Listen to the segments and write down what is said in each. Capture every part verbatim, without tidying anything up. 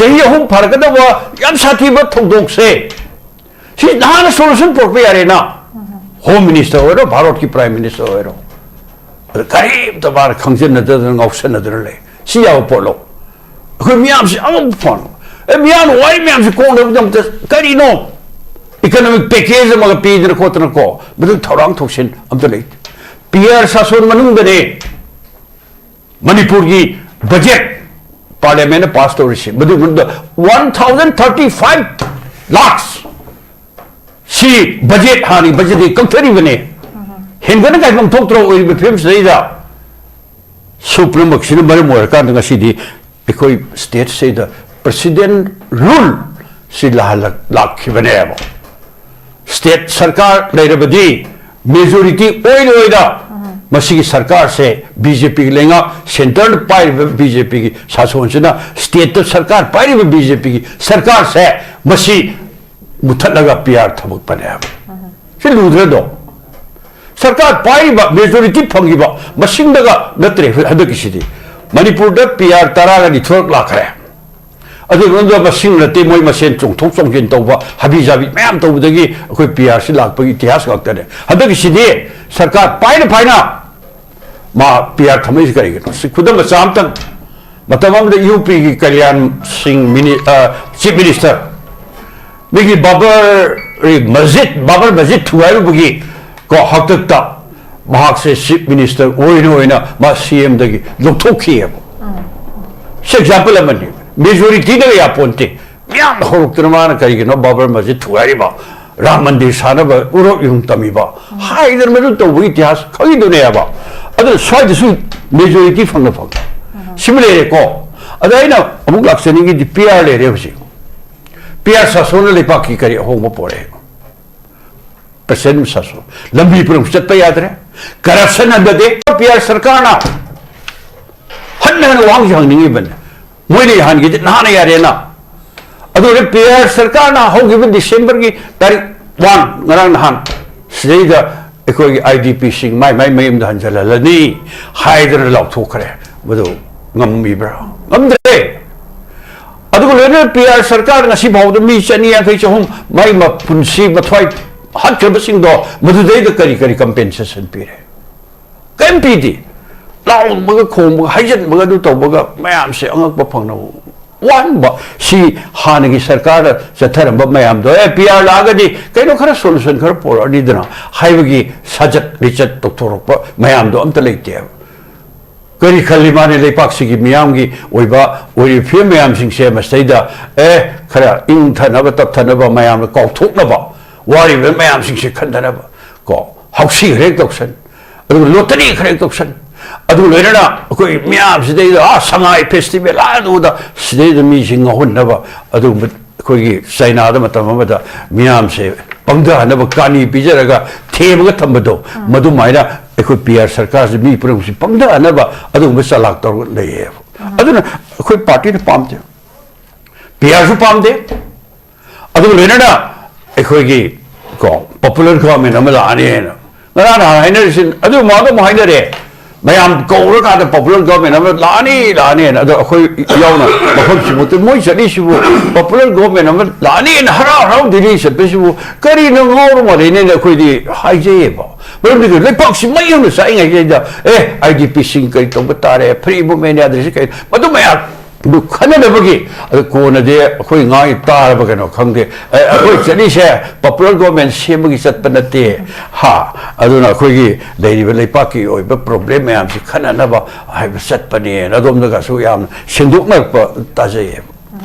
ꯆꯍꯤ ꯑꯍꯨꯝ ꯐꯥꯔꯛꯀꯗꯕ ꯌꯥꯝ ꯁꯥꯊꯤꯕ ꯊꯧꯗꯣꯛꯁꯦ, ꯁꯤ ꯅꯍꯥꯟꯅ solution ꯄꯨꯔꯛꯄ ꯌꯥꯔꯦꯅ꯫ Home Minister ꯑꯣꯏꯔꯣ, ꯚꯥꯔꯠꯀꯤ Prime Minister ꯑꯣꯏꯔꯣ, ꯑꯗ ꯀꯔꯤꯝꯇ ꯃꯥꯅ ꯈꯪꯖꯟꯅꯗꯗꯅ ꯉꯥꯎꯁꯟꯅꯗꯅ ꯂꯩ꯫ ꯁꯤ ꯌꯥꯕ ꯄꯣꯠꯂꯣ? ꯑꯩꯈꯣꯏ ꯃꯤꯌꯥꯝꯁꯤ ꯑꯃꯨꯛ ꯐꯣꯟ, ꯑꯦ, ꯃꯤꯌꯥꯝꯅ ꯋꯥꯔꯤ ꯃꯌꯥꯝꯁꯤ ꯀꯣꯛꯅꯕꯒꯤꯗꯃꯛꯇ ꯀꯔꯤꯅꯣ? Economic package ꯑꯃꯒ ꯄꯤꯗꯅ ꯈꯣꯠꯇꯅ ꯀꯣ, ꯃꯗꯨ ꯊꯧꯔꯥꯡ ꯊꯧꯁꯤꯟ ꯑꯝꯇ ꯂꯩꯇꯦ꯫ ꯄꯤ ꯑꯥꯔ ꯁꯥꯁꯣꯟ ꯃꯅꯨꯡꯗꯅꯦ ꯃꯅꯤꯄꯨꯔꯒꯤ budget Parliament ꯅ pass ꯇꯧꯔꯤꯁꯤ, ꯃꯗꯨꯒꯤ ꯃꯅꯨꯡꯗ one thousand thirty five lakhs ꯁꯤ budget, ꯍꯥꯟꯅꯒꯤ budget ꯇꯒꯤ ꯀꯛꯊꯔꯤꯕꯅꯦ꯫ ꯍꯦꯟꯒꯠꯅ ꯀꯥꯏꯐꯝ ꯊꯣꯛꯇ꯭ꯔꯣ ꯑꯣꯏꯔꯤꯕ ꯐꯤꯕꯝꯁꯤꯗꯩꯗ? ꯁꯤ ꯄꯨꯝꯅꯃꯛꯁꯤꯅ ꯃꯔꯝ ꯑꯣꯏꯔꯀꯥꯟꯗ ꯉꯁꯤꯗꯤ ꯑꯩꯈꯣꯏ state ꯁꯤꯗ President rule ꯁꯤ ꯂꯥꯛꯍꯜꯂꯛ-, ꯂꯥꯛꯈꯤꯕꯅꯦꯕ꯫ State ꯁꯔꯀꯥꯔ ꯂꯩꯔꯕꯗꯤ majority ꯑꯣꯏꯅ ꯑꯣꯏꯅ ꯃꯁꯤꯒꯤ ꯁꯔꯀꯥꯔꯁꯦ, ꯕꯤ ꯖꯦ ꯄꯤꯒꯤ ꯂꯩꯉꯥꯛ, centre ꯗ ꯄꯥꯏꯔꯤꯕ ꯕꯤ ꯖꯦ ꯄꯤꯒꯤ ꯁꯥꯁꯣꯟꯁꯤꯅ state ꯇ ꯁꯔꯀꯥꯔ ꯄꯥꯏꯔꯤꯕ ꯕꯤ ꯖꯦ ꯄꯤꯒꯤ ꯁꯔꯀꯥꯔꯁꯦ ꯃꯁꯤ ꯃꯨꯊꯠꯂꯒ ꯄꯤ ꯑꯥꯔ ꯊꯝꯃꯛꯄꯅꯦꯕ꯫ ꯁꯤ ꯂꯨꯗ꯭ꯔꯗꯣ? ꯁꯔꯀꯥꯔ ꯄꯥꯏꯔꯤꯕ, majority ꯐꯪꯉꯤꯕ ꯃꯁꯤꯡꯗꯒ ꯅꯠꯇ꯭ꯔꯦ ꯍꯟꯗꯛꯀꯤꯁꯤꯗꯤ꯫ ꯃꯅꯤꯄꯨꯔꯗ ꯄꯤ ꯑꯥꯔ ꯇꯔꯥꯒ ꯅꯤꯊꯣꯏꯔꯛ ꯂꯥꯛꯈ꯭ꯔꯦ꯫ ꯑꯗꯨꯒ ꯃꯁꯤꯡ ꯅꯠꯇꯦ, ꯃꯣꯏ ꯃꯁꯦꯟ ꯆꯣꯡꯊꯣꯛ ꯆꯣꯡꯁꯤꯟ ꯇꯧꯕ, ꯍꯥꯕꯤ ꯖꯥꯕꯤ ꯃꯌꯥꯝ ꯇꯧꯕꯗꯒꯤ ꯑꯩꯈꯣꯏ ꯄꯤ ꯑꯥꯔ ꯁꯤ ꯂꯥꯛꯄꯒꯤ ꯏꯇꯤꯍꯥꯁ ꯉꯥꯛꯇꯅꯦ꯫ ꯍꯟꯗꯛꯀꯤꯁꯤꯗꯤ ꯁꯔꯀꯥꯔ ꯄꯥꯏꯅ ꯄꯥꯏꯅ ꯃꯥ ꯄꯤ ꯑꯥꯔ ꯊꯝꯃꯛꯏꯁꯤ ꯀꯔꯤꯒꯤꯅꯣ? ꯁꯤ ꯈꯨꯗꯝ ꯃꯆꯥ ꯑꯃꯇꯪ, ꯃꯇꯝ ꯑꯃꯗ ꯌꯨ ꯄꯤꯒꯤ ꯀꯜꯌꯥꯟ ꯁꯤꯡ ꯃꯤꯅꯤ-, ꯑ, Chief Minister, ꯃꯤꯒꯤ ꯕꯥꯕꯔ ꯃꯁꯖꯤꯗ, ꯕꯥꯕꯔ ꯃꯁꯖꯤꯗ ꯊꯨꯒꯥꯏꯔꯨꯕꯒꯤ ꯀꯣ ꯍꯥꯛꯇꯛꯇ ꯃꯍꯥꯛꯁꯦ Chief Minister ꯑꯣꯏꯅ ꯑꯣꯏꯅ ꯃꯥ ꯁꯤ ꯑꯦꯝꯗꯒꯤ ꯂꯧꯊꯣꯛꯈꯤꯑꯕ꯫ ꯁꯤ example ꯑꯃꯅꯤ꯫ Majority ꯗꯒ ꯌꯥꯄꯣꯟꯇꯦ꯫ ꯃꯤꯌꯥꯝꯅ ꯍꯧꯔꯛꯇꯅ ꯃꯥꯅ ꯀꯔꯤꯒꯤꯅꯣ ꯕꯥꯕꯔ ꯃꯁꯖꯤꯗ ꯊꯨꯒꯥꯏꯔꯤꯕ, ꯔꯥꯝ ꯃꯟꯗꯤꯔ ꯁꯥꯅꯕ ꯎꯔꯣꯛ ꯏꯔꯨꯝ ꯇꯝꯃꯤꯕ ꯍꯥꯏꯗꯅ ꯃꯗꯨ ꯇꯧꯕꯒꯤ ꯏꯇꯤꯍꯥꯁ ꯈꯪꯉꯤꯗꯨꯅꯦꯕ꯫ ꯑꯗꯨꯅ ꯁ꯭ꯋꯥꯏꯗꯁꯨ majority ꯐꯪꯅ ꯐꯪ꯫ ꯁꯤꯃ ꯂꯩꯔꯦꯀꯣ꯫ ꯑꯗ ꯑꯩꯅ ꯑꯃꯨꯛ ꯂꯥꯛꯆꯅꯤꯡꯉꯤꯗꯤ ꯄꯤ ꯑꯥꯔ ꯂꯩꯔꯦ ꯍꯧꯖꯤꯛ꯫ ꯄꯤ ꯑꯥꯔ ꯁꯥꯁꯣꯟꯅ ꯂꯩꯕꯥꯛꯀꯤ ꯀꯔꯤ ꯑꯍꯣꯡꯕ ꯄꯣꯔꯛꯑꯦ? President ꯁꯥꯁꯣꯟ꯫ ꯂꯝꯕꯤ ꯄꯨꯝꯅꯃꯛ ꯆꯠꯄ ꯌꯥꯗ꯭ꯔꯦ꯫ Corruption ꯍꯟꯊꯗꯦ꯫ ꯄꯤ ꯑꯥꯔ ꯁꯔꯀꯥꯔꯅ ꯍꯟꯅ ꯍꯟꯅ ꯋꯥꯍꯪꯁꯤ ꯍꯪꯅꯤꯡꯉꯤꯕꯅꯤ꯫ ꯃꯣꯏꯅ ꯌꯥꯍꯟꯈꯤꯗꯤ ꯅꯍꯥꯟꯅ ꯌꯥꯔꯦꯅ꯫ ꯑꯗꯨꯅ ꯄꯤ ꯑꯥꯔ ꯁꯔꯀꯥꯔꯅ ꯍꯧꯈꯤꯕ December ꯒꯤ ꯇꯥꯔꯤꯛ one, ꯉꯔꯥꯡ ꯅꯍꯥꯟ, ꯁꯤꯗꯩꯗ ꯑꯩꯈꯣꯏꯒꯤ ꯑꯥꯏ ꯗꯤ ꯄꯤ ꯁꯤꯡ ꯃꯥꯏ ꯃꯥꯏ ꯃꯌꯨꯝꯗ ꯍꯟꯖꯜꯍꯜꯂꯅꯤ ꯍꯥꯏꯗꯅ ꯂꯥꯎꯊꯣꯛꯈ꯭ꯔꯦ꯫ ꯃꯗꯨ ꯉꯝꯃꯤꯕ꯭ꯔꯥ? ꯉꯝꯗ꯭ꯔꯦ꯫ ꯑꯗꯨꯒ ꯂꯣꯏꯅꯅ ꯄꯤ ꯑꯥꯔ ꯁꯔꯀꯥꯔ ꯉꯁꯤ ꯐꯥꯎꯗ ꯃꯤ ꯆꯅꯤ ꯌꯥꯡꯈꯩ, ꯆꯍꯨꯝ ꯃꯥꯏ ꯃꯄꯨꯟꯁꯤ ꯃꯊ꯭ꯋꯥꯏ ꯍꯥꯠꯈ꯭ꯔꯕꯁꯤꯡꯗꯣ ꯃꯗꯨꯗꯩꯗ ꯀꯔꯤ ꯀꯔꯤ ꯀꯝꯄꯦꯟꯁꯦꯁꯟ ꯄꯤꯔꯦ? ꯀꯔꯤꯝ ꯄꯤꯗꯦ꯫ ꯂꯥꯎꯕꯒ ꯈꯣꯡꯕꯒ ꯍꯩꯖꯤꯟꯕꯒ ꯑꯗꯨ ꯇꯧꯕꯒ ꯃꯌꯥꯝꯁꯦ ꯑꯉꯛꯄ ꯐꯪꯅꯕ ꯋꯥꯍꯟꯕ꯫ ꯁꯤ ꯍꯥꯟꯅꯒꯤ ꯁꯔꯀꯥꯔꯗ ꯆꯠꯊꯔꯝꯕ ꯃꯌꯥꯝꯗꯣ, ꯑꯦ, ꯄꯤ ꯑꯥꯔ ꯂꯥꯛꯑꯒꯗꯤ ꯀꯩꯅꯣ ꯈꯔ ꯁꯣꯂꯨꯁꯟ ꯈꯔ ꯄꯨꯔꯛꯑꯅꯤꯗꯅ ꯍꯥꯏꯕꯒꯤ ꯁꯥꯖꯠ ꯂꯤꯆꯠ ꯇꯧꯊꯣꯔꯛꯄ ꯃꯌꯥꯝꯗꯣ ꯑꯝꯇ ꯂꯩꯇꯦꯕ꯫ ꯀꯔꯤ ꯈꯜꯂꯤ ꯃꯥꯅꯦ? ꯂꯩꯄꯥꯛꯁꯤꯒꯤ ꯃꯤꯌꯥꯝꯒꯤ ꯑꯣꯏꯕ ꯑꯣꯏꯔꯤꯕ ꯐꯤꯕꯝ ꯃꯌꯥꯝꯁꯤꯡꯁꯦ ꯃꯁꯤꯗꯩꯗ, ꯑꯦ, ꯈꯔ ꯏꯪꯊꯅꯕ ꯇꯞꯊꯅꯕ, ꯃꯌꯥꯝꯅ ꯀꯥꯎꯊꯣꯛꯅꯕ, ꯋꯥꯔꯤꯕ ꯃꯌꯥꯝꯁꯤꯡꯁꯦ ꯈꯟꯊꯅꯕ ꯀꯣ, ꯍꯥꯎꯁꯤ ꯈꯔ ꯍꯦꯛ ꯇꯧꯁꯟ, ꯑꯗꯨꯒ ꯂꯣꯇꯔꯤ ꯈꯔ ꯍꯦꯛ ꯇꯧꯁꯟ, ꯑꯗꯨꯒ ꯂꯣꯏꯅꯅ ꯑꯩꯈꯣꯏ ꯃꯤꯌꯥꯝꯁꯤꯗꯩꯗ, ꯑꯥ, ꯁꯉꯥꯏ ꯐꯦꯁꯇꯤꯚꯦꯜ, ꯑꯥ, ꯑꯗꯨꯗ ꯁꯤꯗꯩꯗ ꯃꯤꯁꯤꯡ ꯉꯥꯎꯍꯟꯅꯕ, ꯑꯗꯨꯒꯨꯝꯕ ꯑꯩꯈꯣꯏꯒꯤ ꯆꯩꯅꯥꯗ ꯃꯇꯝ ꯑꯃꯗ ꯃꯤꯌꯥꯝꯁꯦ ꯄꯪꯊꯍꯟꯅꯕ ꯀꯥꯅꯤ ꯄꯤꯖꯔꯒ ꯊꯦꯝꯃꯒ ꯊꯝꯕꯗꯣ, ꯃꯗꯨꯃꯥꯏꯅ ꯑꯩꯈꯣꯏ ꯄꯤ ꯑꯥꯔ ꯁꯔꯀꯥꯔꯁꯤ ꯃꯤ ꯄꯨꯝꯅꯃꯛꯁꯤ ꯄꯪꯊꯍꯟꯅꯕ ꯑꯗꯨꯒꯨꯝꯕ ꯆꯂꯥꯛ ꯇꯧꯔꯒ ꯂꯩꯌꯦꯕ꯫ ꯑꯗꯨꯅ ꯑꯩꯈꯣꯏ ꯄꯥꯔꯇꯤꯅ ꯄꯥꯝꯗꯦ, ꯄꯤ ꯑꯥꯔꯁꯨ ꯄꯥꯝꯗꯦ꯫ ꯑꯗꯨꯒ ꯂꯣꯏꯅꯅ ꯑꯩꯈꯣꯏꯒꯤ ꯀꯣ, ꯄꯣꯄꯨꯂꯔ ꯒꯣꯚꯔꯟꯃꯦꯟ ꯑꯃ ꯂꯥꯛꯑꯅꯤ ꯍꯥꯏꯅ ꯉꯔꯥꯡ ꯅꯍꯥꯟ ꯍꯥꯏꯅꯔꯤꯁꯤ, ꯑꯗꯨ ꯃꯥꯗ ꯑꯃꯨꯛ ꯍꯥꯏꯅꯔꯦ꯫ ꯃꯌꯥꯝ ꯀꯧꯔꯀꯥꯟꯗ ꯄꯣꯄꯨꯂꯔ ꯒꯣꯚꯔꯟꯃꯦꯟ ꯑꯃ ꯂꯥꯛꯑꯅꯤ, ꯂꯥꯛꯑꯅꯤꯅ꯫ ꯑꯗꯣ ꯑꯩꯈꯣꯏ ꯌꯥꯎꯅ ꯃꯐꯝꯁꯤꯃꯛꯇ ꯃꯣꯏ ꯆꯠꯂꯤꯁꯤꯕꯨ, ꯄꯣꯄꯨꯂꯔ ꯒꯣꯚꯔꯟꯃꯦꯟ ꯑꯃ ꯂꯥꯛꯑꯅꯤꯅ ꯍꯔꯥꯎ ꯍꯔꯥꯎ ꯗꯤꯜꯂꯤ ꯆꯠꯄꯁꯤꯕꯨ ꯀꯔꯤꯅꯣ, ꯉꯥꯎꯔ ꯃꯥꯜꯂꯦꯅꯦꯅ ꯑꯩꯈꯣꯏꯗꯤ ꯍꯥꯏꯖꯩꯌꯦꯕ꯫ ꯃꯔꯝꯗꯤ ꯂꯩꯄꯥꯛꯁꯤ ꯃꯩ ꯍꯧꯅ ꯆꯥꯛꯏꯉꯩꯁꯤꯗ, ꯑꯦ, ꯑꯥꯏ ꯗꯤ ꯄꯤꯁꯤꯡ ꯀꯔꯤ ꯇꯧꯕ ꯇꯥꯔꯦ, ꯐ꯭ꯔꯤ ꯃꯨꯚꯃꯦꯟ ꯌꯥꯗ꯭ꯔꯤꯁꯤ ꯀꯩ, ꯃꯗꯨ ꯃꯌꯥꯝ ꯑꯗꯨ ꯈꯟꯅꯅꯕꯒꯤ, ꯑꯗꯨ ꯀꯣꯟꯅꯗꯤ ꯑꯩꯈꯣꯏ ꯉꯥꯡꯉꯤ ꯇꯥꯔꯕ ꯀꯩꯅꯣ ꯈꯪꯗꯦ꯫ ꯑꯦ, ꯑꯩꯈꯣꯏ ꯆꯠꯂꯤꯁꯦ ꯄꯣꯄꯨꯂꯔ ꯒꯣꯚꯔꯟꯃꯦꯟ ꯁꯦꯝꯕꯒꯤ ꯆꯠꯄ ꯅꯠꯇꯦ, ꯍꯥ? ꯑꯗꯨꯅ ꯑꯩꯈꯣꯏꯒꯤ ꯂꯩꯔꯤꯕ ꯂꯩꯄꯥꯛꯀꯤ ꯑꯣꯏꯕ ꯄ꯭ꯔꯣꯕ꯭ꯂꯦꯝ ꯃꯌꯥꯝꯁꯤ ꯈꯟꯅꯅꯕ ꯍꯥꯏꯕ ꯆꯠꯄꯅꯦꯅ ꯑꯗꯣꯝꯗꯒꯁꯨ ꯌꯥꯝꯅ ꯁꯦꯡꯗꯣꯛꯅꯔꯛꯄ ꯇꯥꯖꯩꯌꯦꯕ꯫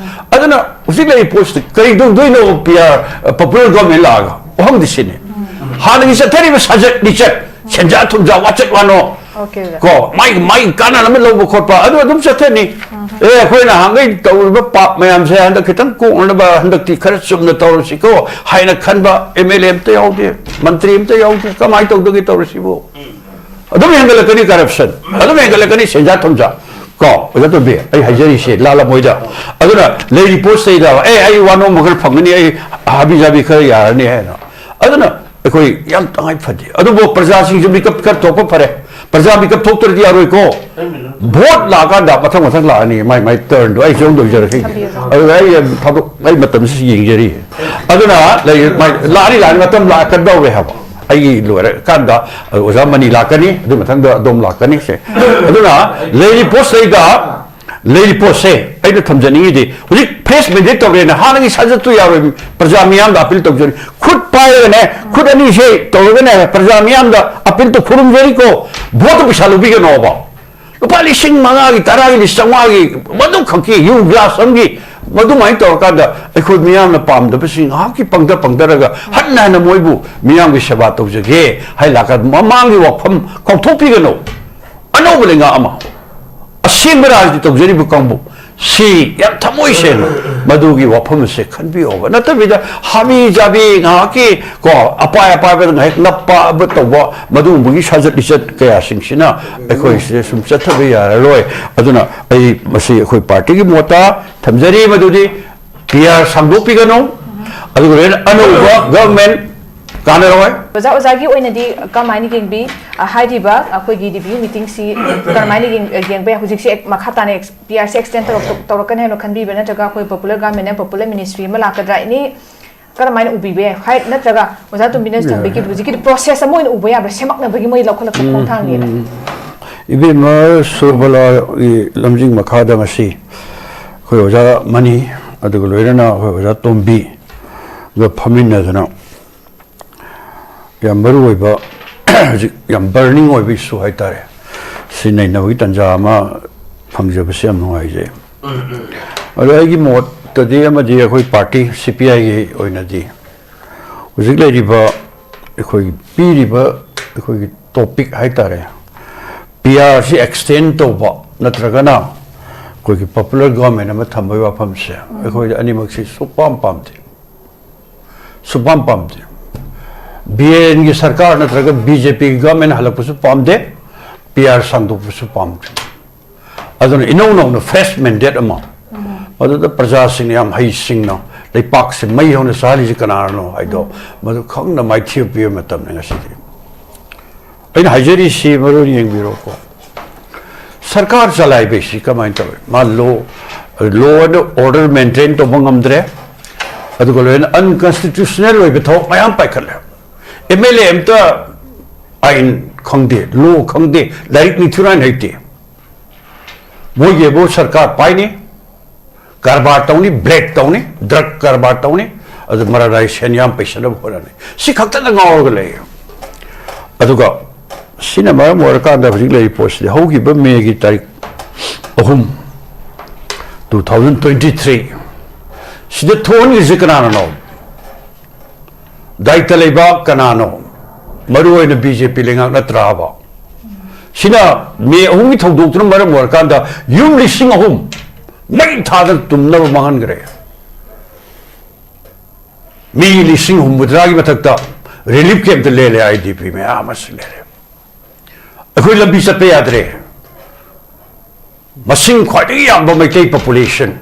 ꯑꯗꯨꯅ ꯍꯧꯖꯤꯛ ꯂꯩꯔꯤꯕ ꯄꯣꯠꯁꯤꯗ ꯀꯔꯤ ꯇꯧꯗꯣꯏꯅꯣ? ꯄꯤ ꯑꯥꯔ, ꯄꯣꯄꯨꯂꯔ ꯒꯣꯚꯔꯟꯃꯦꯟ ꯂꯥꯛꯑꯒ ꯋꯥꯍꯪꯗꯤ ꯁꯤꯅꯤ꯫ ꯍꯥꯟꯅꯒꯤ ꯆꯠꯊꯔꯤꯕ ꯁꯥꯖꯠ ꯂꯤꯆꯠ, ꯁꯦꯟꯖꯥ ꯊꯨꯝꯖꯥ, ꯋꯥꯆꯠ ꯋꯥꯅꯣ, ꯑꯣꯀꯦ, ꯑꯣꯖꯥ꯫ ꯀꯣ, ꯃꯥꯏ ꯃꯥꯏ ꯀꯥꯟꯅꯅꯕ ꯂꯧꯕ ꯈꯣꯠꯄ ꯑꯗꯨ ꯑꯗꯨꯝ ꯆꯠꯊꯅꯤ꯫ ꯑꯦ, ꯑꯩꯈꯣꯏꯅ ꯍꯥꯟꯒꯩ ꯇꯧꯔꯤꯕ ꯄꯥꯞ ꯃꯌꯥꯝꯁꯦ ꯍꯟꯗꯛ ꯈꯤꯇꯪ ꯀꯣꯛꯅꯅꯕ ꯍꯟꯗꯛꯇꯤ ꯈꯔ ꯆꯨꯝꯅ ꯇꯧꯔꯁꯤꯀꯣ ꯍꯥꯏꯅ ꯈꯟꯕ ꯑꯦꯝ ꯑꯦꯜ ꯑꯦ ꯑꯝꯇ ꯌꯥꯎꯗꯦ, ꯃꯟꯇ꯭ꯔꯤ ꯑꯝꯇ ꯌꯥꯎꯗꯦ꯫ ꯀꯃꯥꯏꯅ ꯇꯧꯗꯒꯦ ꯇꯧꯔꯤꯁꯤꯕꯨ? ꯑꯗꯨꯝ ꯍꯦꯟꯒꯠꯂꯛꯀꯅꯤ ꯀꯔꯞꯁꯟ, ꯑꯗꯨꯝ ꯍꯦꯟꯒꯠꯂꯛꯀꯅꯤ ꯁꯦꯟꯖꯥ ꯊꯨꯝꯖꯥ꯫ ꯀꯣ, ꯑꯣꯖꯥ ꯇꯣꯝꯕꯤ, ꯑꯩ ꯍꯥꯏꯖꯔꯤꯁꯦ ꯂꯥꯜꯂꯝꯃꯣꯏꯗ꯫ ꯑꯗꯨꯅ ꯂꯩꯔꯤ ꯄꯣꯠꯁꯤꯗꯩꯗ, ꯑꯦ, ꯑꯩ ꯋꯥꯅꯣꯝꯕ ꯈꯔ ꯐꯪꯒꯅꯤ, ꯑꯩ ꯍꯥꯕꯤ ꯖꯥꯕꯤ ꯈꯔ ꯌꯥꯔꯅꯤ ꯍꯥꯏꯅ꯫ ꯑꯗꯨꯅ ꯑꯩꯈꯣꯏ ꯌꯥꯝ ꯇꯉꯥꯏ ꯐꯗꯦ꯫ ꯑꯗꯨꯕꯨ ꯄ꯭ꯔꯖꯥꯁꯤꯡꯁꯨ ꯃꯤꯀꯞ ꯈꯔ ꯊꯣꯛꯄ ꯐꯔꯦ꯫ ꯄ꯭ꯔꯖꯥ ꯃꯤꯀꯞ ꯊꯣꯛꯇ꯭ꯔꯗꯤ ꯌꯥꯔꯣꯏꯀꯣ꯫ ꯚꯣꯠ ꯂꯥꯛꯑꯀꯥꯟꯗ ꯃꯊꯪ ꯃꯊꯪ ꯂꯥꯛꯑꯅꯤ, ꯃꯥꯏ ꯃꯥꯏ ꯇꯔꯟꯗꯣ ꯑꯩ ꯁꯨꯝ ꯇꯧꯖꯔꯛꯈꯤꯒꯦ꯫ ꯑꯗꯨꯒ ꯑꯩ ꯊꯥꯗꯣꯛ ꯑꯩ ꯃꯇꯝꯁꯤ ꯌꯦꯡꯖꯔꯤ꯫ ꯑꯗꯨꯅ ꯂꯩ- ꯃꯥꯏ- ꯂꯥꯛꯑꯅꯤ ꯂꯥꯛꯑꯅꯤ, ꯃꯇꯝ ꯂꯥꯛꯀꯗꯧꯔꯦ ꯍꯥꯏꯕ꯫ ꯑꯩꯒꯤ ꯂꯣꯏꯔꯀꯥꯟꯗ ꯑꯣꯖꯥ ꯃꯅꯤ ꯂꯥꯛꯀꯅꯤ, ꯑꯗꯨ ꯃꯊꯪꯗ ꯑꯗꯣꯝ ꯂꯥꯛꯀꯅꯤ ꯁꯦ꯫ ꯑꯗꯨꯅ ꯂꯩꯔꯤ ꯄꯣꯠꯁꯤꯗꯩꯗ ꯂꯩꯔꯤ ꯄꯣꯠꯁꯦ ꯑꯩꯅ ꯊꯝꯖꯅꯤꯡꯉꯤꯗꯤ, ꯍꯧꯖꯤꯛ ꯐ꯭ꯔꯦꯁ ꯃꯦꯟꯗꯦꯠ ꯇꯧꯔꯦꯅ ꯍꯥꯟꯅꯒꯤ ꯁꯥꯖꯠꯇꯨ ꯌꯥꯔꯣꯏ꯫ ꯄ꯭ꯔꯖꯥ ꯃꯤꯌꯥꯝꯗ ꯑꯄꯤꯜ ꯇꯧꯖꯔꯤ, ꯈꯨꯠ ꯄꯥꯏꯔꯒꯅꯦ, ꯈꯨꯠ ꯑꯅꯤꯁꯦ ꯇꯧꯔꯒꯅꯦ ꯄ꯭ꯔꯖꯥ ꯃꯤꯌꯥꯝꯗ ꯑꯄꯤꯜ ꯇꯧ ꯈꯨꯔꯨꯝꯖꯔꯤꯀꯣ꯫ ꯚꯣꯠꯇ ꯄꯩꯁꯥ ꯂꯧꯕꯤꯒꯅꯣꯕ꯫ ꯂꯨꯄꯥ ꯂꯤꯁꯤꯡ ꯃꯉꯥꯒꯤ, ꯇꯔꯥꯒꯤ, ꯂꯤꯁꯤꯡ ꯆꯥꯝꯃꯉꯥꯒꯤ ꯃꯗꯨ ꯈꯛꯀꯤ ꯌꯨ ꯒ꯭ꯂꯥꯁ ꯑꯃꯒꯤ ꯃꯗꯨꯃꯥꯏꯅ ꯇꯧꯔꯀꯥꯟꯗ ꯑꯩꯈꯣꯏ ꯃꯤꯌꯥꯝꯅ ꯄꯥꯝꯗꯕꯁꯤꯡ ꯉꯥꯏꯍꯥꯛꯀꯤ ꯄꯪꯊ ꯄꯪꯊꯔꯒ ꯍꯟꯅ ꯍꯟꯅ ꯃꯣꯏꯕꯨ ꯃꯤꯌꯥꯝꯒꯤ ꯁꯦꯕꯥ ꯇꯧꯖꯒꯦ ꯍꯥꯏ ꯂꯥꯛꯀꯥꯟꯗ ꯃꯃꯥꯡꯒꯤ ꯋꯥꯐꯝ ꯀꯥꯎꯊꯣꯛꯄꯤꯒꯅꯨ꯫ ꯑꯅꯧꯕ ꯂꯩꯉꯥꯛ ꯑꯃ, ꯑꯁꯦꯡꯕ ꯔꯥꯖꯅꯤꯇꯤ ꯇꯧꯖꯔꯤꯕ ꯀꯥꯡꯕꯨ ꯁꯤ ꯌꯥꯝ ꯊꯃꯣꯏ ꯁꯦꯡꯅ ꯃꯗꯨꯒꯤ ꯋꯥꯐꯝ ꯑꯁꯦ ꯈꯟꯕꯤꯌꯣꯕ꯫ ꯅꯠꯇꯕꯤꯗ ꯍꯥꯕꯤ ꯖꯥꯕꯤ ꯉꯥꯏꯍꯥꯛꯀꯤ ꯀꯣ ꯑꯄꯥꯏ ꯑꯄꯥꯏꯕꯗ ꯉꯥꯏꯍꯥꯛ ꯅꯞꯄ ꯑꯃ ꯇꯧꯕ ꯃꯗꯨꯒꯨꯝꯕꯒꯤ ꯁꯥꯖꯠ ꯂꯤꯆꯠ ꯀꯌꯥꯁꯤꯡꯁꯤꯅ ꯑꯩꯈꯣꯏꯁꯦ ꯁꯨꯝ ꯆꯠꯊꯕ ꯌꯥꯔꯔꯣꯏ꯫ ꯑꯗꯨꯅ ꯑꯩ ꯃꯁꯤ ꯑꯩꯈꯣꯏ ꯄꯥꯔꯇꯤꯒꯤ ꯃꯣꯠꯇ ꯊꯝꯖꯔꯤ ꯃꯗꯨꯗꯤ ꯄꯤ ꯑꯥꯔ ꯁꯥꯡꯗꯣꯛꯄꯤꯒꯅꯨ, ꯑꯗꯨꯒ ꯂꯣꯏꯅꯅ ꯑꯅꯧꯕ ꯒꯚꯔꯟꯃꯦꯟ ꯀꯥꯟꯅꯔꯣꯏ꯫ ꯑꯣꯖꯥ, ꯑꯣꯖꯥꯒꯤ ꯑꯣꯏꯅꯗꯤ ꯀꯃꯥꯏꯅ ꯌꯦꯡꯕꯤ? ꯑ, ꯍꯥꯏꯔꯤꯕ ꯑꯩꯈꯣꯏꯒꯤ ꯔꯤꯚꯤꯌꯨ ꯃꯤꯇꯤꯡꯁꯤ ꯀꯔꯝꯍꯥꯏꯅ ꯌꯦꯡ-, ꯌꯦꯡꯕ ꯌꯥꯏ? ꯍꯧꯖꯤꯛꯁꯦ ꯑꯦꯛ-, ꯃꯈꯥ ꯇꯥꯅ ꯑꯦꯛꯁ-, ꯄꯤ ꯑꯥꯔꯁꯤ ꯑꯦꯛꯁꯇꯦꯟ ꯇꯧꯔꯛ-, ꯇꯧꯔꯛꯀꯅꯤ ꯍꯥꯏꯅ ꯈꯟꯕꯤꯕ꯭ꯔꯥ? ꯅꯠꯇ꯭ꯔꯒ ꯑꯩꯈꯣꯏ ꯄꯣꯄꯨꯂꯔ ꯒꯚꯔꯟꯃꯦꯟꯅ ꯄꯣꯄꯨꯂꯔ ꯃꯤꯅꯤꯁꯇ꯭ꯔꯤ ꯑꯃ ꯂꯥꯛꯀꯗ꯭ꯔꯥ? ꯑꯦꯅꯤ ꯀꯔꯝꯍꯥꯏꯅ ꯎꯕꯤꯕ ꯌꯥꯏ? ꯍꯥꯏ, ꯅꯠꯇ꯭ꯔꯒ ꯑꯣꯖꯥ ꯇꯣꯝꯕꯤꯅ ꯌꯥꯏ꯫ ꯊꯝꯕꯤꯈꯤꯕ ꯍꯧꯖꯤꯛꯀꯤ ꯄ꯭ꯔꯣꯁꯦꯁ ꯑꯃ ꯑꯣꯏꯅ ꯎꯕ ꯌꯥꯕ꯭ꯔꯥ? ꯁꯦꯝꯃꯛꯅꯕꯒꯤ ꯃꯣꯏ ꯂꯧꯈꯠꯂꯛꯄ ꯈꯣꯡꯊꯥꯡꯅꯤꯅ? ꯎꯝ꯫ ꯏꯕꯦꯝꯃ ꯁꯨꯔꯕꯂꯥꯒꯤ ꯂꯝꯖꯤꯡ ꯃꯈꯥꯗ ꯉꯁꯤ ꯑꯩꯈꯣꯏ ꯑꯣꯖꯥ ꯃꯅꯤ, ꯑꯗꯨꯒ ꯂꯣꯏꯅꯅ ꯑꯩꯈꯣꯏ ꯑꯣꯖꯥ ꯇꯣꯝꯕꯤꯒ ꯐꯝꯃꯤꯟꯅꯗꯅ ꯌꯥꯝ ꯃꯔꯨ ꯑꯣꯏꯕ, ꯍꯧꯖꯤꯛ ꯌꯥꯝ ꯕꯔꯅꯤꯡ ꯑꯣꯏꯕ ꯏꯁꯨ ꯍꯥꯏꯇꯥꯔꯦ, ꯁꯤ ꯅꯩꯅꯕꯒꯤ ꯇꯥꯟꯖꯥ ꯑꯃ ꯐꯪꯖꯕꯁꯦ ꯌꯥꯝ ꯅꯨꯡꯉꯥꯏꯖꯩ꯫ ꯑꯗꯣ ꯑꯩꯒꯤ ꯃꯣꯠꯇꯗꯤ ꯑꯃꯗꯤ ꯑꯩꯈꯣꯏ ꯄꯥꯔꯇꯤ ꯁꯤ ꯄꯤ ꯑꯥꯏꯒꯤ ꯑꯣꯏꯅꯗꯤ ꯍꯧꯖꯤꯛ ꯂꯩꯔꯤꯕ ꯑꯩꯈꯣꯏꯒꯤ ꯄꯤꯔꯤꯕ ꯑꯩꯈꯣꯏꯒꯤ ꯇꯣꯄꯤꯛ ꯍꯥꯏꯇꯥꯔꯦ, ꯄꯤ ꯑꯥꯔꯁꯤ ꯑꯦꯛꯁꯇꯦꯟ ꯇꯧꯕ ꯅꯠꯇ꯭ꯔꯒꯅ ꯑꯩꯈꯣꯏꯒꯤ ꯄꯣꯄꯨꯂꯔ ꯒꯣꯔꯃꯦꯟ ꯑꯃ ꯊꯝꯕꯒꯤ ꯋꯥꯐꯝꯁꯦ ꯑꯩꯈꯣꯏꯗ ꯑꯅꯤꯃꯛꯁꯤ ꯁꯨꯛꯄꯥꯝ ꯄꯥꯝꯗꯦ꯫ ꯁꯨꯄꯥꯝ ꯄꯥꯝꯗꯦ꯫ ꯕꯤ ꯑꯦꯟꯒꯤ ꯁꯔꯀꯥꯔ ꯅꯠꯇ꯭ꯔꯒ ꯕꯤ ꯖꯦ ꯄꯤꯒꯤ ꯒꯚꯔꯟꯃꯦꯟ ꯍꯜꯂꯛꯄꯁꯨ ꯄꯥꯝꯗꯦ, ꯄꯤ ꯑꯥꯔ ꯁꯥꯡꯗꯣꯛꯄꯁꯨ ꯄꯥꯝꯗꯦ꯫ ꯑꯗꯨꯅ ꯏꯅꯧ ꯅꯧꯅ ꯐ꯭ꯔꯦꯁ ꯃꯦꯟꯗꯦꯠ ꯑꯃ, ꯃꯗꯨꯗ ꯄ꯭ꯔꯖꯥꯁꯤꯡꯅ ꯌꯥꯝ ꯍꯩꯁꯤꯡꯅ ꯂꯩꯄꯥꯛꯁꯦ ꯃꯩ ꯍꯧꯅ ꯆꯥꯍꯜꯂꯤꯁꯤ ꯀꯅꯥꯅꯣ ꯍꯥꯏꯗꯣ, ꯃꯗꯨ ꯈꯪꯅ ꯃꯥꯏꯊꯤꯕ ꯄꯤꯕ ꯃꯇꯝꯅꯤ ꯉꯁꯤꯗꯤ꯫ ꯑꯩꯅ ꯍꯥꯏꯖꯔꯤꯁꯤ ꯃꯔꯨ ꯑꯣꯏꯅ ꯌꯦꯡꯕꯤꯔꯣꯀꯣ꯫ ꯁꯔꯀꯥꯔ ꯆꯂꯥꯏꯕꯁꯤ ꯀꯃꯥꯏꯅ ꯇꯧꯏ? ꯃꯥ law, law and order maintain ꯇꯧꯕ ꯉꯝꯗ꯭ꯔꯦ, ꯑꯗꯨꯒ ꯂꯣꯏꯅ unconstitutional ꯑꯣꯏꯕ ꯊꯕꯛ ꯃꯌꯥꯝ ꯄꯥꯏꯈꯠꯂꯦ꯫ ꯑꯦꯝ ꯑꯦꯜ ꯑꯦ ꯑꯝꯇ ꯑꯥꯏꯟ ꯈꯪꯗꯦ, law ꯈꯪꯗꯦ, ꯂꯥꯏꯔꯤꯛ ꯅꯤꯡꯊꯤꯔꯥꯏꯅ ꯍꯩꯇꯦ꯫ ꯃꯣꯏꯒꯤꯕꯨ ꯁꯔꯀꯥꯔ ꯄꯥꯏꯅꯤ, ꯀꯔꯕꯥꯔ ꯇꯧꯅꯤ, black ꯇꯧꯅꯤ, drug ꯀꯔꯕꯥꯔ ꯇꯧꯅꯤ, ꯑꯗꯨ ꯃꯔꯥꯏ ꯁꯦꯟ ꯌꯥꯝ ꯄꯩꯁꯟꯅꯕ ꯍꯣꯠꯅꯅꯤ꯫ ꯁꯤ ꯈꯛꯇꯗ ꯉꯥꯎꯔꯒ ꯂꯩ꯫ ꯑꯗꯨꯒ ꯁꯤꯅ ꯃꯔꯝ ꯑꯣꯏꯔꯀꯥꯟꯗ ꯍꯧꯖꯤꯛ ꯂꯩꯔꯤꯕ ꯄꯣꯠꯁꯤꯗꯤ ꯍꯧꯈꯤꯕ ꯃꯦꯒꯤ ꯇꯥꯔꯤꯛ ꯑꯍꯨꯝ, two thousand twenty three ꯁꯤꯗ ꯊꯣꯛꯍꯟꯈ꯭ꯔꯤꯁꯦ ꯀꯅꯥꯅꯅꯣ? ꯗꯥꯏꯇ ꯂꯩꯕ ꯀꯅꯥꯅꯣ? ꯃꯔꯨ ꯑꯣꯏꯅ ꯕꯤ ꯖꯦ ꯄꯤ ꯂꯩꯉꯥꯛ ꯅꯠꯇ꯭ꯔꯥꯕ? ꯁꯤꯅ ꯃꯦ ꯑꯍꯨꯝꯒꯤ ꯊꯧꯗꯣꯛꯇꯨꯅ ꯃꯔꯝ ꯑꯣꯏꯔꯀꯥꯟꯗ ꯌꯨꯝ ꯂꯤꯁꯤꯡ ꯑꯍꯨꯝ ꯃꯩ ꯊꯥꯗꯅ ꯇꯨꯝꯅꯕ ꯃꯥꯡꯍꯟꯈ꯭ꯔꯦ꯫ ꯃꯤ ꯂꯤꯁꯤꯡ ꯍꯨꯝꯐꯨꯇꯔꯥꯒꯤ ꯃꯊꯛꯇ ꯔꯤꯂꯤꯐ ꯀꯦꯝꯞꯇ ꯂꯦꯜꯂꯦ, ꯑꯥꯏ ꯗꯤ ꯄꯤ ꯃꯌꯥꯝ ꯑꯃꯁꯨ ꯂꯦꯜꯂꯦ꯫ ꯑꯩꯈꯣꯏ ꯂꯝꯕꯤ ꯆꯠꯄ ꯌꯥꯗ꯭ꯔꯦ꯫ ꯃꯁꯤꯡ ꯈ꯭ꯋꯥꯏꯗꯒꯤ ꯌꯥꯝꯕ ꯃꯩꯇꯩ ꯄꯣꯄꯨꯂꯦꯁꯟ